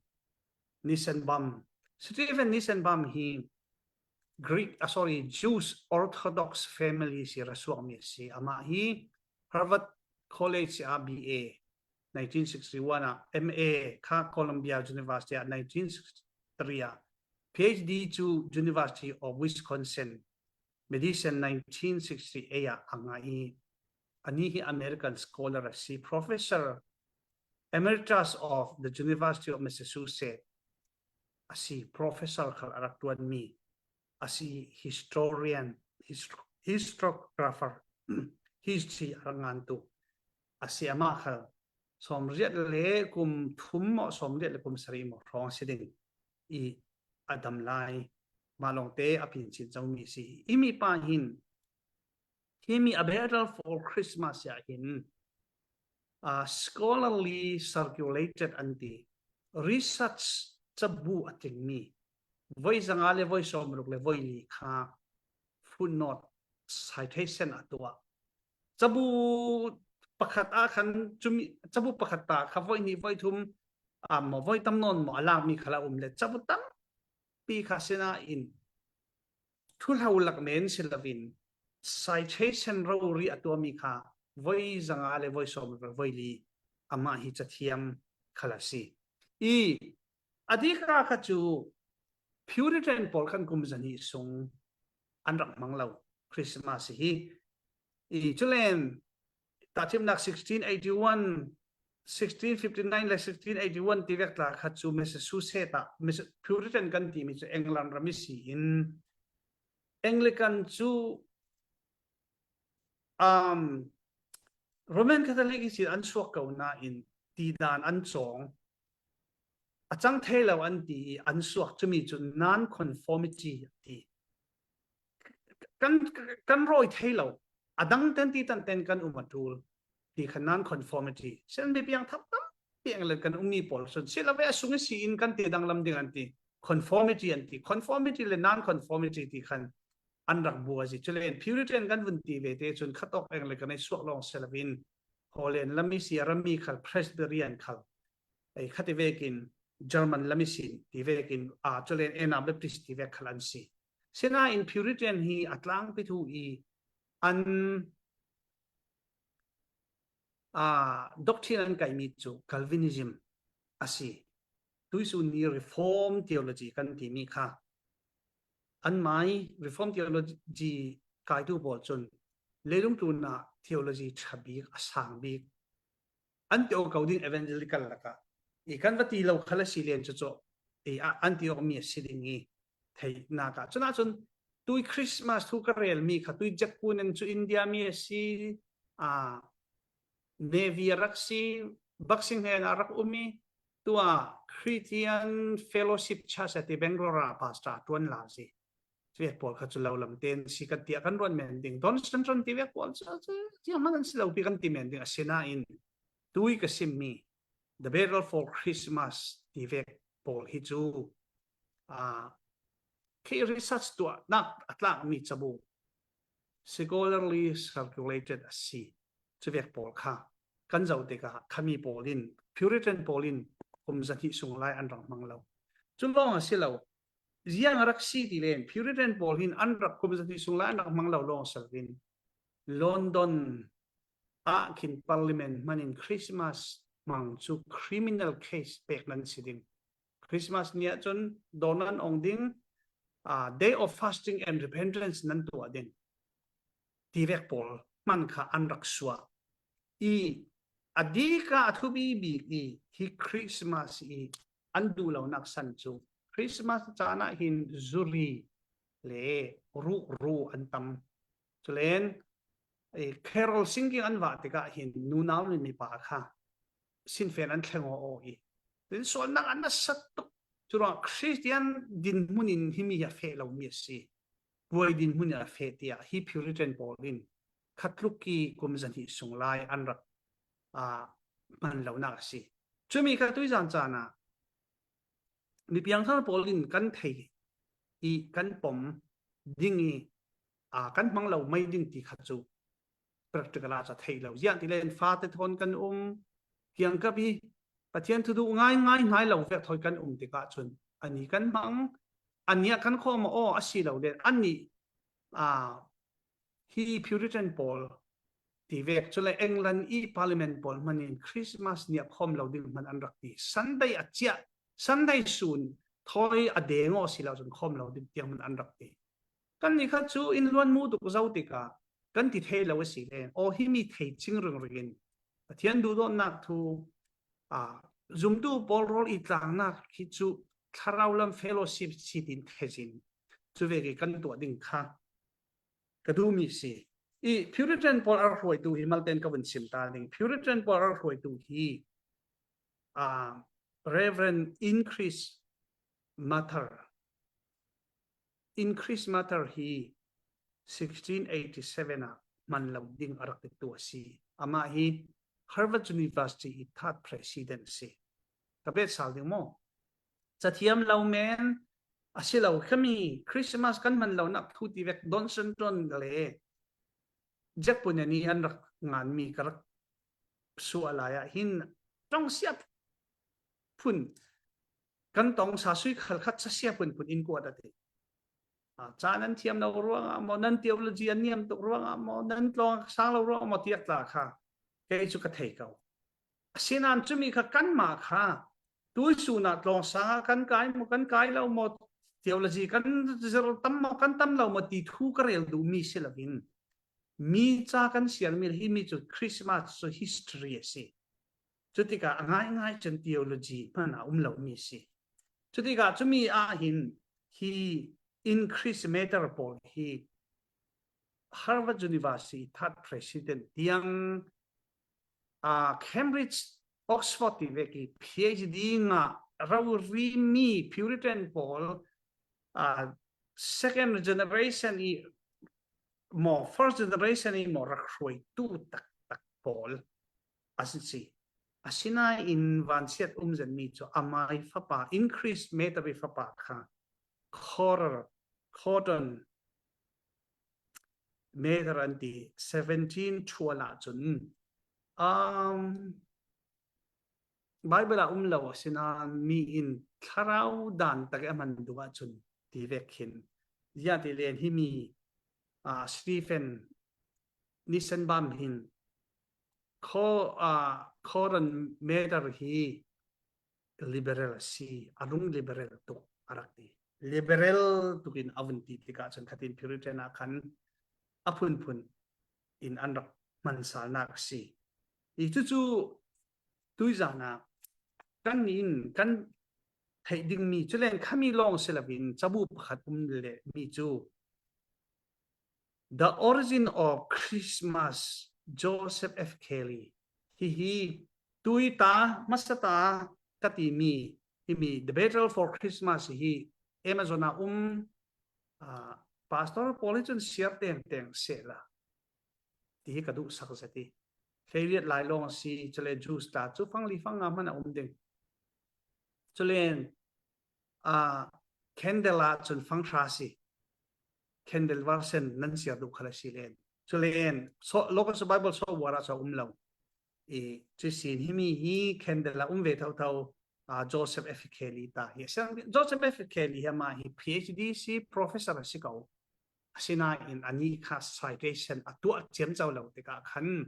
Nissenbaum. Stephen Nissenbaum hi Greek, ah, sorry, Jews Orthodox family si ra suak mi si. Amah hi Harvard College a B A nineteen sixty-one ah, M A kha Columbia University ah nineteen sixty-three ah, P H D chu University of Wisconsin Medicine nineteen sixty-eight ah a ngah i, ani hi American scholar a si, Professor Emeritus of the University of Massachusetts a si, professor khal a rak tuan mi a si, historian, hist-, historiographer, history a rak ngantu a si. Amah khal sawmriat le kum thum maw, sawmriat le kum sarih maw hrawng si ding i a dam lai. Mah lawngte a pinchin cang mi si. I mipa hin, hi mi A Battle for Christmas ah hin, ah, scholarly circulated an ti, research cabu a tling mi, voi zanga le voi sawmruk le voi li kha footnote, citation a tuah. Cabu pakhat ah khan cumi, cabu pakhat ta kha voi hnih voi thum, ah, maw, voi tam nawn maw a lak mi khal a um le, cabu tampi kha sinain thuhlo lak men si loin citation rori a tuah mi kha voi zanga le voi sawmruk le voi li, amah hi cathiam khal a si. I a dika kha cu Puritan pawl khan kum zahnih sung an rak hmang lo Christmas hi. I culen tahṭhimnak sixteen eighty-one, sixteen fifty-nine le sixteen eighty-one ti vek tla kha cu Massachusetts ah, Massa-, Puritan kan timi cu England ram i si in, Anglican cu, um, Roman Catholic i si an suak ko nain tidan an cawng, a cang thei lo an ti i an suak, cumi cu non-conformity an ti. Kan, kan rawi thei lo, a dang ten ti tan ten kan um a ṭul ti kha non-conformity. Sen mi piang thap tampi England kan ummi pawl cun si lo ve, a sung i si in kan ti danglam ding an ti. Conformity an ti. Conformity le non-conformity ti khan an rak bua si. Culen Puritan kan vun ti ve te cun khatawk Anglican ei suak lawng si loin Holland lam i si, a ram mi khal Presbyterian khal, ei khat i vekin German lam i si ti vekin, a, culen Anabaptist ti vek khal an si. Sinain Puritan hi a tlangpi thu i an, a, doctrine an kaihmi cu Calvinism a si. Tuisun ni Reform Theology kan timi kha, anmai Reform Theology kaitu pawl cun leilung tlunah theology ṭha bik, a sang bik an ti awk ko ding evangelical lakah. I kan va ti lo khal a si len cucu i a, an ti awk mi a si ding i theihnak ah. Cunah cun tui Christmas thu ka relmi kha tui Jack Coonan cu India mi a si, a, Navy a rak si, Boxing hnenah a rak um i, tuah Christian Fellowship Church a ti Bangalore ah pastor a ṭuan la si. Cuvek pawl kha cu lo lam ten si kan tiah kan ruat men ding. Don Stanton ti vek pawl cu, cu, zianghman an si lo pi kan ti men ding. Asinain tui ka simmi The Battle for Christmas ti vek pawl hi cu, a, khi research tuahnak a tlakmi cabu scholarly circulated a si. Cuvek pawl kha kan zoh tikah khami pawl in, Puritan pawl in kum zahnih sung lai an rak hmang lo. Cu lawng a si lo. Ziang a rak si ti len Puritan pawl hin an rak kum zahnih sung lai an rak hmang lo lawng a si loin London ah khin Parliament hmanin Christmas hmang cu criminal case pek nan si ding. Christmas ni ah cun dawn an ong ding, ah, Day of Fasting and Repentance nan tuah ding ti vek pawl hman kha an rak suah i, a dika a thupi bik i hi Christmas i an duh lonak san cu Christmas caan ah hin zuri le ruhru an tam. Culen, eh, carol singing an vah tikah hin nunau le mipa kha sinfen an thleng aw aw i, tin sualnak an nasat tuk. Curuangah Christian dinhmun in himi hi a feh lomi a si. Buai dinhmun in a feh tiah hi Puritan pawl in khatluk i kum zahnih sung lai an rak, ah, hman lonak a si. Cumi kha tuizan caan ah mipiangthar pawl in kan thei i kan pom ding i, aa, kan hmang lo mai ding ti kha cu practical ah ca theih lo. Ziah ti len fate thawn kan um, kiangkap i Pathian thu duh ngaingai hnai lo vek thawi kan um tikah cun ani kan hmang, a niah kan khawm aw a si lo len, annih, a, hi Puritan pawl ti vek, cule England i Parliament pawl hmanin Christmas niah khawm lo ding hman an rak ti. Sunday a ciah, Sunday sun thawi a deng aw si lo cun khawm lo ding tiang hman an rak ti. Kan ni khat cu in luan mu tuk zo tikah kan ti thei lo a si len, aw, himi thei cing ringring in Pathian duhdawtnak thu, a, zumtu pawl rawl i tlangnak hi cu thlarau lam fellowship si tin thei in cu vek i kan tuah ding kha ka duhmi si. I Puritan pawl a hruaitu hi malte in ka vun sim ta ding. Puritan pawl a hruaitu hi, a, Reverend Increase Mather. Increase Mather hi sixteen eighty-seven ah hman lo ding a rak tiktu a si. Amah hi Harvard University i third president a si. Ka bet sal ding maw? Cathiam lo men a si lo, khami Christmas kan hman lonak thu ti vek Don Sutton le Jack Pun an rak nganmi ka rak suah lai ah hin tong siap phun kan tong sa sui khal khat sa siap phun phun in kuat a ti. A, ca nan thiam lo ruangah maw, nan theology an niam tuk ruangah maw, nan tlawng sang lo ruangah maw tiak tla kha kei cu ka thei ko. Asinain cumi kha kanmah kha tuisun ah tlawng sang ah kan kai maw, kan kai lo maw, theology kan zir tam maw, kan tam lo maw ti thu ka rel duhmi si loin, mi ca kan siarmi le himi cu Christmas cu history a si. Cutikah a ngaingai cun theology hman a um lomi si. Cutikah cumi ah hin hi Increase Mather pawl hi Harvard University third president tiang, a, Cambridge, Oxford ti vek i PhD ngah rorimi Puritan pawl, a, second generation i maw, first generation i maw, rak hruaitu taktak pawl a si. Asinain vansiat um zetmi cu amai fapa, Increase Mather i fapa kha Cor-, Cordon Mather an ti, seventeen twelve ah cun, um, Bible ah um lo asinain mi in thlarau dan tak i a hman duh ahcun ti vek khin. Ziah ti len himi, ah, Stephen Nissenbaum hin Cor-, ah, Cordon Mather hi liberal a si, a rung liberal tuk a rak ti. Liberal tukin a vun ti tikah cun khatin Puritan ah khan a phunphun in an rak hmansalnak a si. I cucu tuizan ah kannih in kan theih dingmi, culen khami lawng si loin cabu pakhat um lehmi cu The Origin of Christmas, Joseph F. Kelly. Hihi tuita hmasata ka timi, himi The Battle for Christmas hi Amazon ah um, ah, pastor pawl hi cun siar tengteng sehla ti hi ka duhsak zet i. Hleiriat lai lawng a si, cule Jews ta cu fangli fanga hman a um ding. Culen, ah, candle ah cun fanghra a si. Candle version nan siar duh khal a si len. Culen, so, Logos Bible software ah cu a um lo. I, cuisin himi hi candle ah um ve thotho, ah, Joseph F. Kelly ta hi. Asian, Joseph F. Kelly hi amah hi PhD si, professor a si ko. Asinain anih kha citation a tuah ciamco lo tikah khan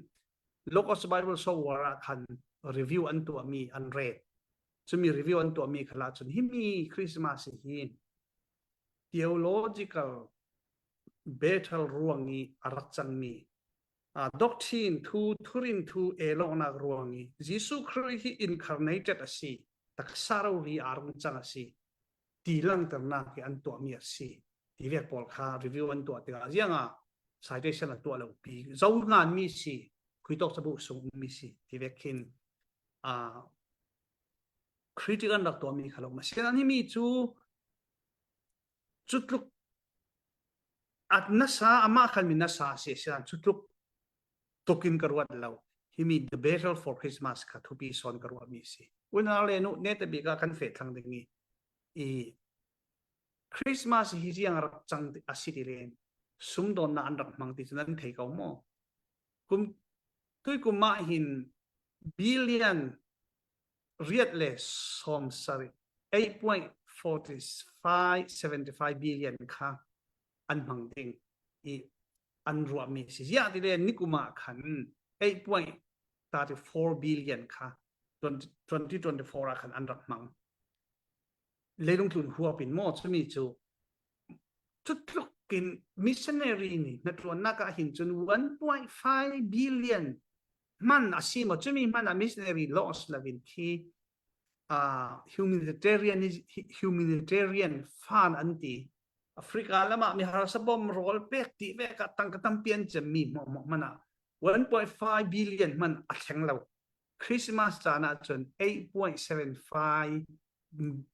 Logos Bible software ah khan review an tuahmi an ret. Cumi review an tuahmi khalah cun himi Christmas hi theological battle ruang i a rak cangmi, ah, doctrine thu, thurin thu, elawknak ruang i Jesuh Khrih hi incarnated a si, taksa rori a rung cang a si, ti langternak i an tuahmi a si. Ti vek pawl kha review an tuah tikah zianga citation a tuah lo pi, zo nganmi si, khuitawk cabu sung ummi si, ti vek khin, ah, critic an rak tuahmi kha lo. Masian an himi cu cutluk a nasa, amah khan mi nasa a si, asian cutluk tukin ka ruat lo. Himi The Battle for Christmas kha thupi sawn ka ruahmi si. Unau le nu, netabik ah kan feh thlang ding i, i Christmas hi ziang a rak cang a si ti len sumdawnnak an rak hmang ti cu nan thei ko maw? Kum, tuikum ah hin billion riat le sawmsarih, eight point forty five, seventy five billion kha an hmang ding i an ruahmi si. Ziah ti le nikum ah khan eight point thirty four billion kha twenty twenty four ah khan an rak hmang. Leilung tlun huap in maw, cumi cu cutlukin missionary nih hnaṭuannak ah hin cun one point five billion hman a si maw? Cumi hman ah missionary loss lo in khi, ah, humanitarian, humanitarian fund an ti. Africa lam ah mi harsa bom rawl pek ti vek ah tangka tampi an cemmi hmuahhmuah hman ah one point five billion hman a thleng lo. Christmas caan ah cun eight point seven five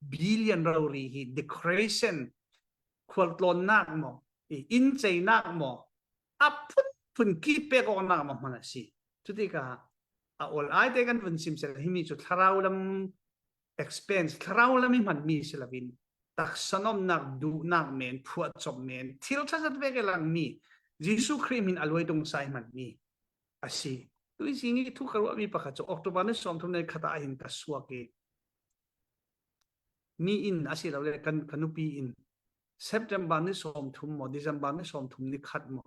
billion rori hi decoration, khualtlawnnak maw, i inn ceinak maw, a phunphun ki pek awknak maw hman a si. Cutikah a awl ai te kan vun sim seh, himi cu thlarau lam expense, thlarau lam i hmanmi si loin taksa nomnak, duhnak men, phuahcop men, thil ṭha zat vek i langmi, Jesuh Khrih hmin a luai tung sa i hmanmi a si. Tuizing i thu ka ruahmi pakhat cu October ni sawmthum le khat ah hin ka suak i, mi in a si lo le kan, ka nupi in September ni sawmthum maw, December ni sawmthum ni khat maw,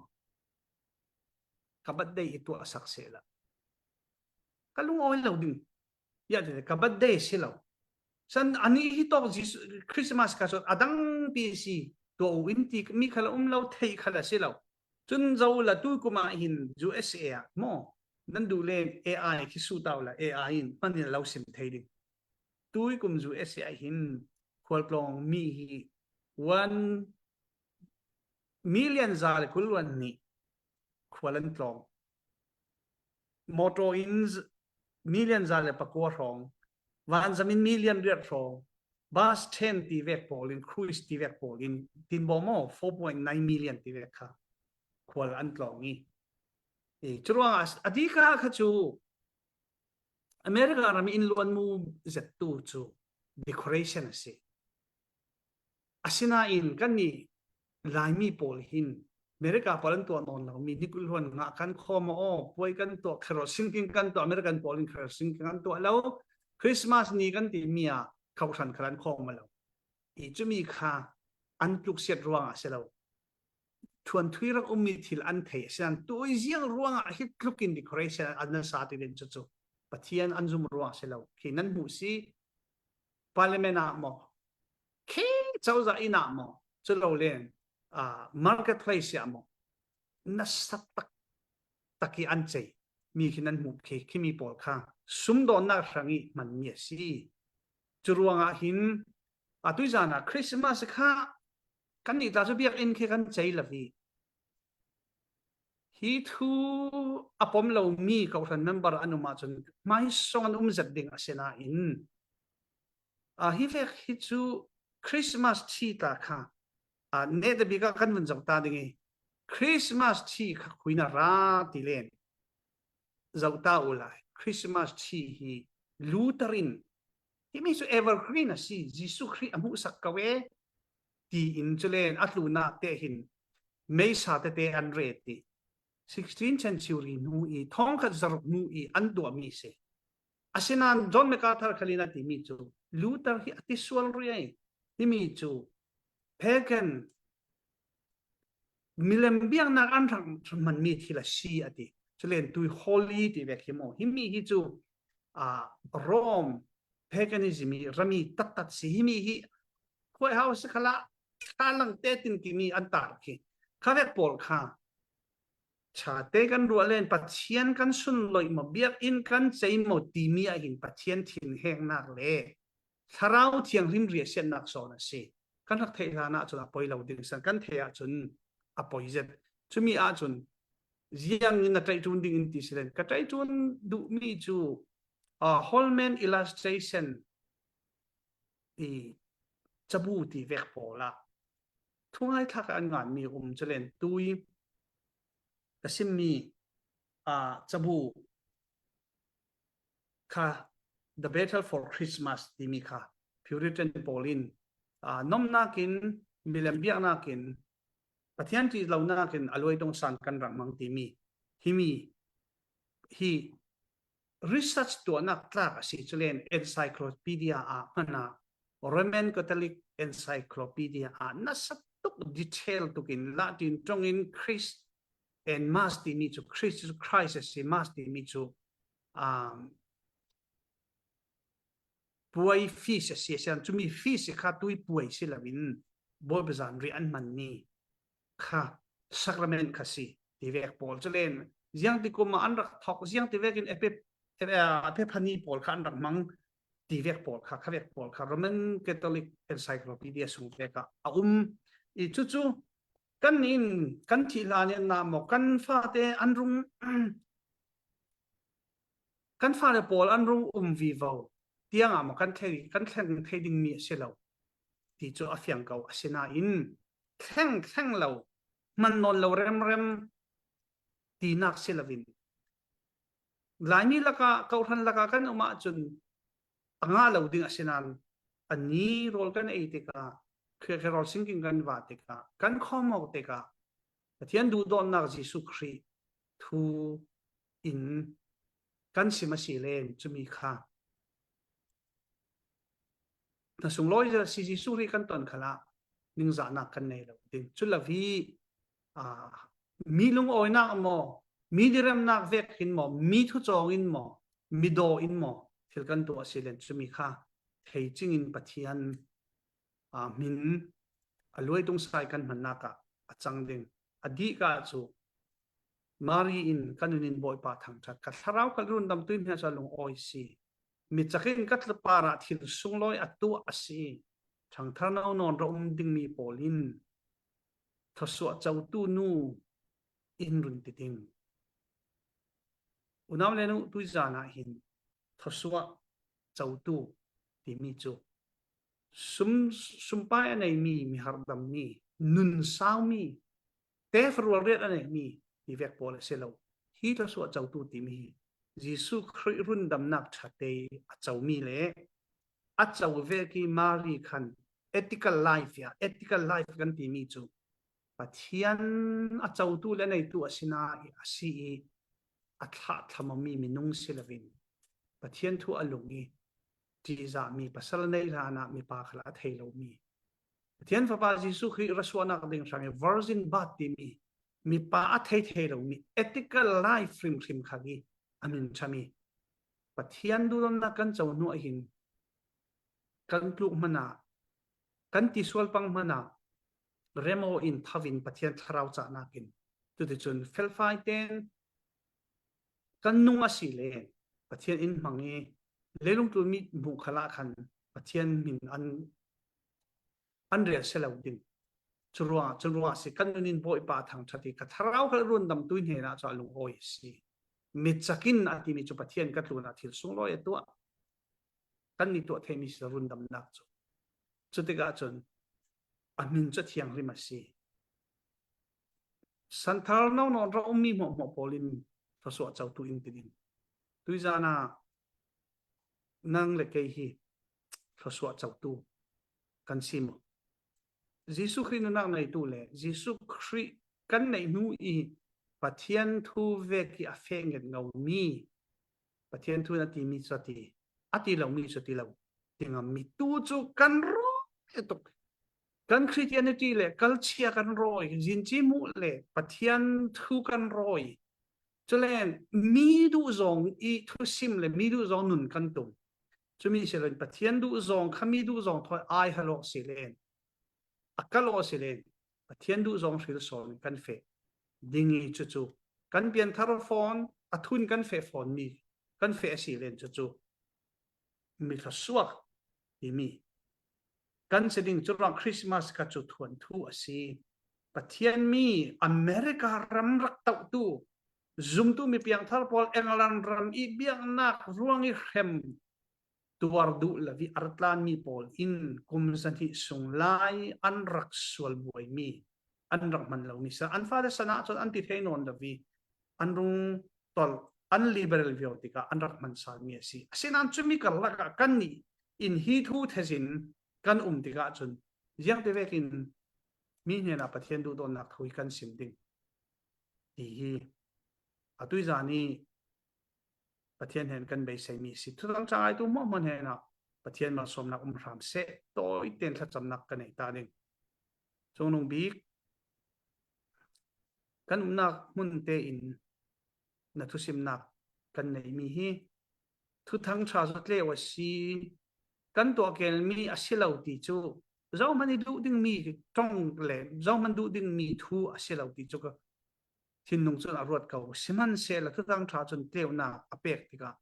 ka birthday i tuah sak sehla ka lungawi lo ding. Ziah ti le ka birthday si lo. San ani hi tawk Jesuh, Christmas ka cawt a dangpi si, tuah u in ti mi kha la um lo, theih kha la si lo. Cun zo la tukum ah hin U S A ah maw, nan duh len A I khi su tau la, A I in hman in lo sim thei ding. Tuikum U S A ah hin khualtlawng mi hi one million za le kul luan nih khual an tlawng. Motor in million za le pakua hrawng, vanzam in million riat hrawng, bus ten ti vek pawl in, cruise ti vek pawl in, tin bawm aw, four point nine million ti vek kha khual an tlawng i. I, curuangah a dika kha cu America ram i inn luanmu zettu cu decoration a si. Asinain kannih Laimi pawl hin America pawl an tuah nawn lomi, nikulhluan ngah kan khawm aw, puai kan tuah, carol singing kan tuah, American pawl in carol singing kan tuah lo, Christmas ni kan timi ah khuahran khal an khawm lo. I cumi kha an tluksiat ruangah a si lo. Thuanthui rak ummi thil an thei, asinain tuiziang ruangah hi tlukin decoration an sa ti len cucu Pathian an zum ruang a si lo. Khi nan hmuh si, Parliament ah maw, khi cozah inn ah maw, cu lo len, ah, marketplace ah maw, nasa tak, tak i an cei mi khi nan hmuh khi, khimi pawl kha sumdawnnak hrang i hmanmi a si. Curuangah hin, a tuizan ah Christmas kha kannih tla cu biakinn khi kan cei lo i, hi thu a pom lomi khuahran member an um ahcun hmaisawng an um zet ding a si nain, a, hi vek hi cu Christmas tree ta kha, a, nehtabik ah kan vun zoh ta ding i, Christmas tree kha khui na ra ti len zoh ta u lai. Christmas tree hi Luther in, himi cu evergreen a si, Jesuh Khrih a hmuhsak ko e, tiin cu len a tlunah te hin meisa tete an ret i, sixteenth century hnu i, thawngkhat zaruk hnu i an tuahmi si. Asinain John MacArthur khal in a timi cu Luther hi a ti sual riai. Himi cu pagan, milem biaknak an rak hmanmi thil a si a ti. Culen tui holy ti vek hi maw? Himi hi cu, ah, Rome paganism hi rami taktak si. Himi hi khuaihau si khalah, kha lang te tin timi an tar khi. Kha vek pawl kha, ṭha te kan ruah len, Pathian kan sunloih maw, biakinn kan cei maw timi ah hin Pathian thinhengnak le Thlarau Thianghlim riahsiatnak sawn a si. Kan rak theih hlan ahcun a poi lo ding san, kan theih ahcun a poi zet. Cumi ahcun ziang in na ṭaih ṭun ding in ti si len, ka ṭaih ṭun duhmi cu, ah, Holman illustration i cabu ti vek pawl ah thungai thlak an nganmi um cu len tui ka simmi, ah, cabu kha The Battle for Christmas timi kha Puritan pawl in, ah, nomnak in, milem biaknak in, Pathian ṭih lonak in a luai tong san kan rak hmang timi, himi hi research tuahnak tlak a si, culen encyclopedia ah hman ah Roman Catholic Encyclopedia ah nasa tuk, detail tukin Latin tongin Christ and Mass timi cu, Christ cu Christ a si, Mass timi cu, um, puai feast a si, a si an cumi feast kha tui puai si loin Bawipa zanriah an hmanmi kha sacrament kha si ti vek pawl cu len, ziangtikum ah an rak thawk, ziangti vekin Epi-, Epi-, Epiphany pawl kha an rak hmang ti vek pawl kha, kha vek pawl kha Roman Catholic Encyclopedia sung vek ah a um. I cucu kan in kan thih hlan in na maw, kan fate an rung, kan fale pawl an rung um vivo tiang ah maw kan thei, kan thleng thei dingmi a si lo ti cu a fiang ko. Asinain thleng, thleng lo, hman nawn lo remrem tinak si loin, Laimi lakah, kawhhran lakah kan um ahcun a ngah lo ding a si nain ani rawl kan ei tikah, Khrih rawl singking kan va tikah, kan khawm awk tikah Pathian duhdawtnak Jesuh Khrih thu in kan sim a si len cumi kha hna sunglawi zia si Jesuh Khrih kan ton khalah ningzahnak kan nei lo ding. Cu lo hi, aa, mi lungawinak maw, mi diremnak vekin maw, mi thucawng in maw, mi daw in maw, thil kan tuah a si len cumi kha thei cingin Pathian, aa, hmin a luai tungsai kan hmannak ah a cang ding. A dih ka cu Mari in, "Ka nun in Bawipa thangṭhat, ka thlarau kha rundamtu in hna cu a lungawi si. Mi cakin ka tla parah thil sunglawi a tuah a si. Ṭhangthar no nawn ra um dingmi pawl in thluasuah cotu nu in run ti ding." Unau le nu, tuizan ah hin thluasuah cotu timi cu sum, sumpai a neimi, mi harhdammi, nun saumi, tefa rualriat a neimi ti vek pawl a si lo. Hi thluasuah cotu timi hi Jesuh Khrih rundamnak ṭha te a comi le a co vek i Mari khan ethical life, ya, ethical life kan timi cu Pathian a cotu le neitu a si na i a si i a thlahthlammi minung si loin Pathian thu a lung i ṭihzahmi pasal nei hlanah mipa khal a thei lomi, Pathian Fapa Jesuh Khrih rasuahnak ding hrang i virgin birth timi mipa a thei thei lomi ethical life hrimhrim kha i a min ṭhami Pathian duhdawtnak kan co hnu ah hin kan tluk hmanh ah, kan tisual pang hmanh ah rem aw in tho in Pathian thlarau cahnak in, cuticun felfai tein kan nung a si le Pathian in hmang i leilung tlun mi hmuh khalah khan Pathian hmin an, an rel si lo ding. Curuangah, curuangah si kan nun in Bawipa thangṭhat i ka thlarau kha rundamtu hnenah cu a lungawi a si. Mi cakin a timi cu Pathian ka tlunah thil sunglawi a tuah. Kan nih tuah theimi si rundamnak cu. Cutikah cun a hmin cu thianghlim a si. Santhar no nawn ra ummi hmuahhmuah pawl in thluasuah cotu in ti ding. Tuizan ah nang le kei hi thluasuah cotu kan si maw? Jesuh Khrih nunnak neitu le Jesuh Khrih kan neih hnu i Pathian thu vek i a feh nget ngomi, Pathian thu in a timi cu a ti, a ti lomi cu a ti lo ding a, mi tu cu kan rawi tuk. Kan Christianity le culture kan rawi, zinci hmuh le Pathian thu kan rawi. Cule mi duh zong i thusim le mi duh zong nun kan tum. Cumi si loin Pathian duh zong kha mi duh zong thawi ai halawh si len, a kalh aw si len, Pathian duh zong hril sawn kan feh ding i cucu kan pianthar fawn, a thun kan feh fawnmi kan feh a si len cucu mi thluasuak timi kan si ding. Curuang Christmas kha cu thuanthu a si. Pathian mi America ram rak tohtu zumtu mi piangthar pawl England ram i biaknak ruang i hrem tuar duh lo i a ra tlanmi pawl in kum zahnih sung lai an rak sual buaimi, an rak hman lomi sa, an fate san ah cun an ti thei nawn lo i an rung tolh, an liberal viau tikah an rak hman salmi a si. Asinain cumi karlak ah kannih in hi thu thezin kan um tikah cun ziangti vekin mi hnenah Pathian duhdawtnak thu hi kan sim ding ti hi a tuizan i Pathian hnen kan beiseimi a si. Thuthang ṭha ngaitu hmuahhmuah hnenah Pathian malsawmnak um hram seh, tawiten thlacamnak ka nei ta ding. Cungnung bik, kan umnak hmun tein na thusimnak kan neihmi hi Thuthang ṭha cu tleu a si, kan tuahkelmi a si lo ti cu zohman i duh dingmi ṭong le zohman duh dingmi thu a si lo ti cu ka thinlung cun a ruat ko. Sihmanhsehlaw Thuthang ṭha cun tleunak a pek tikah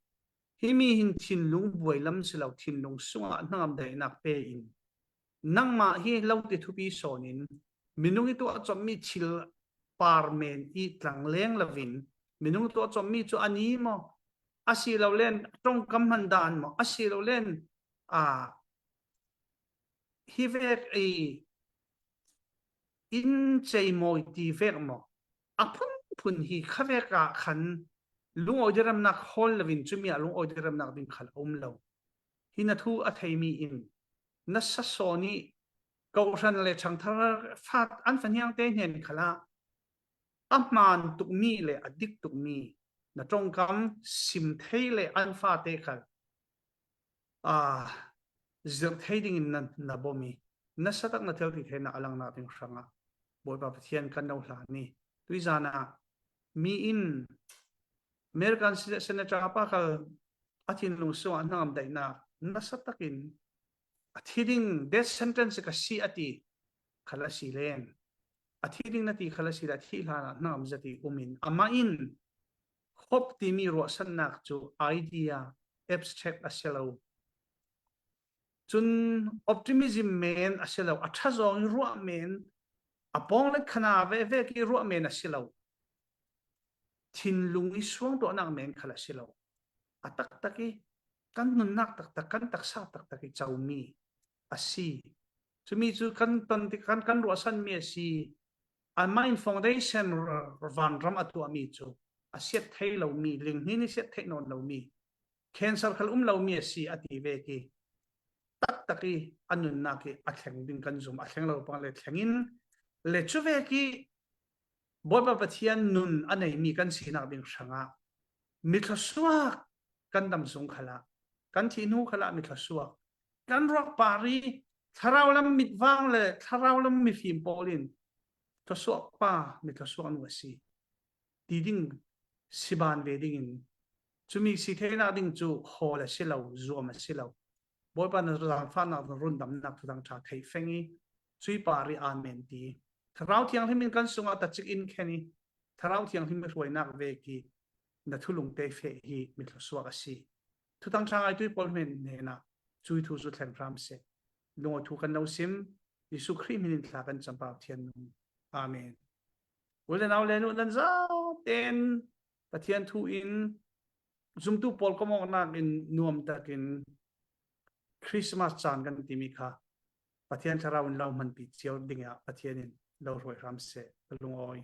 himi hin thinlung buai lam si lo, thinlung sungah hnangam daihnak pe in nangmah hi lo ti thupi sawn in minung i tuah cawmmi thil par men i tlangleng loin minung i tuah cawmmi cu a ni maw, a si lo len ṭongkam hman dan maw, a si lo len a hi vek i in ceimawi ti vek maw, a phunphun hi kha vek ah khan lungawi diremnak hawl loin cumi ah lungawi diremnak ding khal a um lo. Hi na thu a theimi in na sa sawn i kohhran le ṭhangthar fat an fahniang te hnen khalah a hmaan tukmi le a dik tukmi na ṭongkam sim thei le an fate khal a zirh thei dingin na, na bawm i nasa tak na thil ti theinak a langnak ding hrangah Bawipa Pathian kan lo hlan i tuizan ah mi in American Senator pa khal a thinlung sungah hnangam daihnak nasa takin a thi ding death sentence ka si a ti khal a si len a thi ding na ti khal a si le a thi hlanah hnangam zati um in amah in hope timi ruahsannak cu idea abstract a si lo. Cun optimism men a si lo, a ṭha zong i ruah men, a pawng le khana veve ki ruah men a si lo. Thinlung i suangtuahnak men khal a si lo. A taktak i kan nunnak taktak, kan taksa taktak i comi a si. Cumi cu kan ton tik kan, kan ruahsanmi a si. A mind foundation vanram a tuahmi cu a siat thei lomi, linghnin i siat theih nawn lomi, cancer khal um lomi a si a ti vek i taktak i a nunnak i a thleng ding kan zum, a thleng lo pang le thleng in le cu vek i Bawipa Pathian nun a neimi kan sinak ding hrangah mi thluasuak kan dam sung khalah, kan thih hnu khalah mi thluasuak kan ruak par i thlarau lam mitvang le thlarau lam mifim pawl in thluasuak pa, mi thluasuak nu a si ti ding si ban ve dingin cumi si theinak ding cu hawl a si lo, zuam a si lo. Bawipa na zaangfahnak, na rundamnak Thuthang ṭha theih feng i cui par i amen ti. Thlarau Thianghlim in kan sungah tacik in khen i Thlarau Thianghlim i hruainak vek i na thulungte feh hi mi thluasuak a si. Thuthang ṭha ngaitu i pawl hnen hnenah cui thu cu thleng hram seh. Lungawi thu kan lo sim, Jesuh Khrih hmin in thla kan cam Pa Pathian nun. Amen. U le nau le nu nan zaten Pathian thu in zumtu pawl komawknak in nuam takin Christmas caan kan timi kha Pathian Thlarau in lo hmanpi cio dingah Pathian in lo hruai hram seh. Ka lungawi.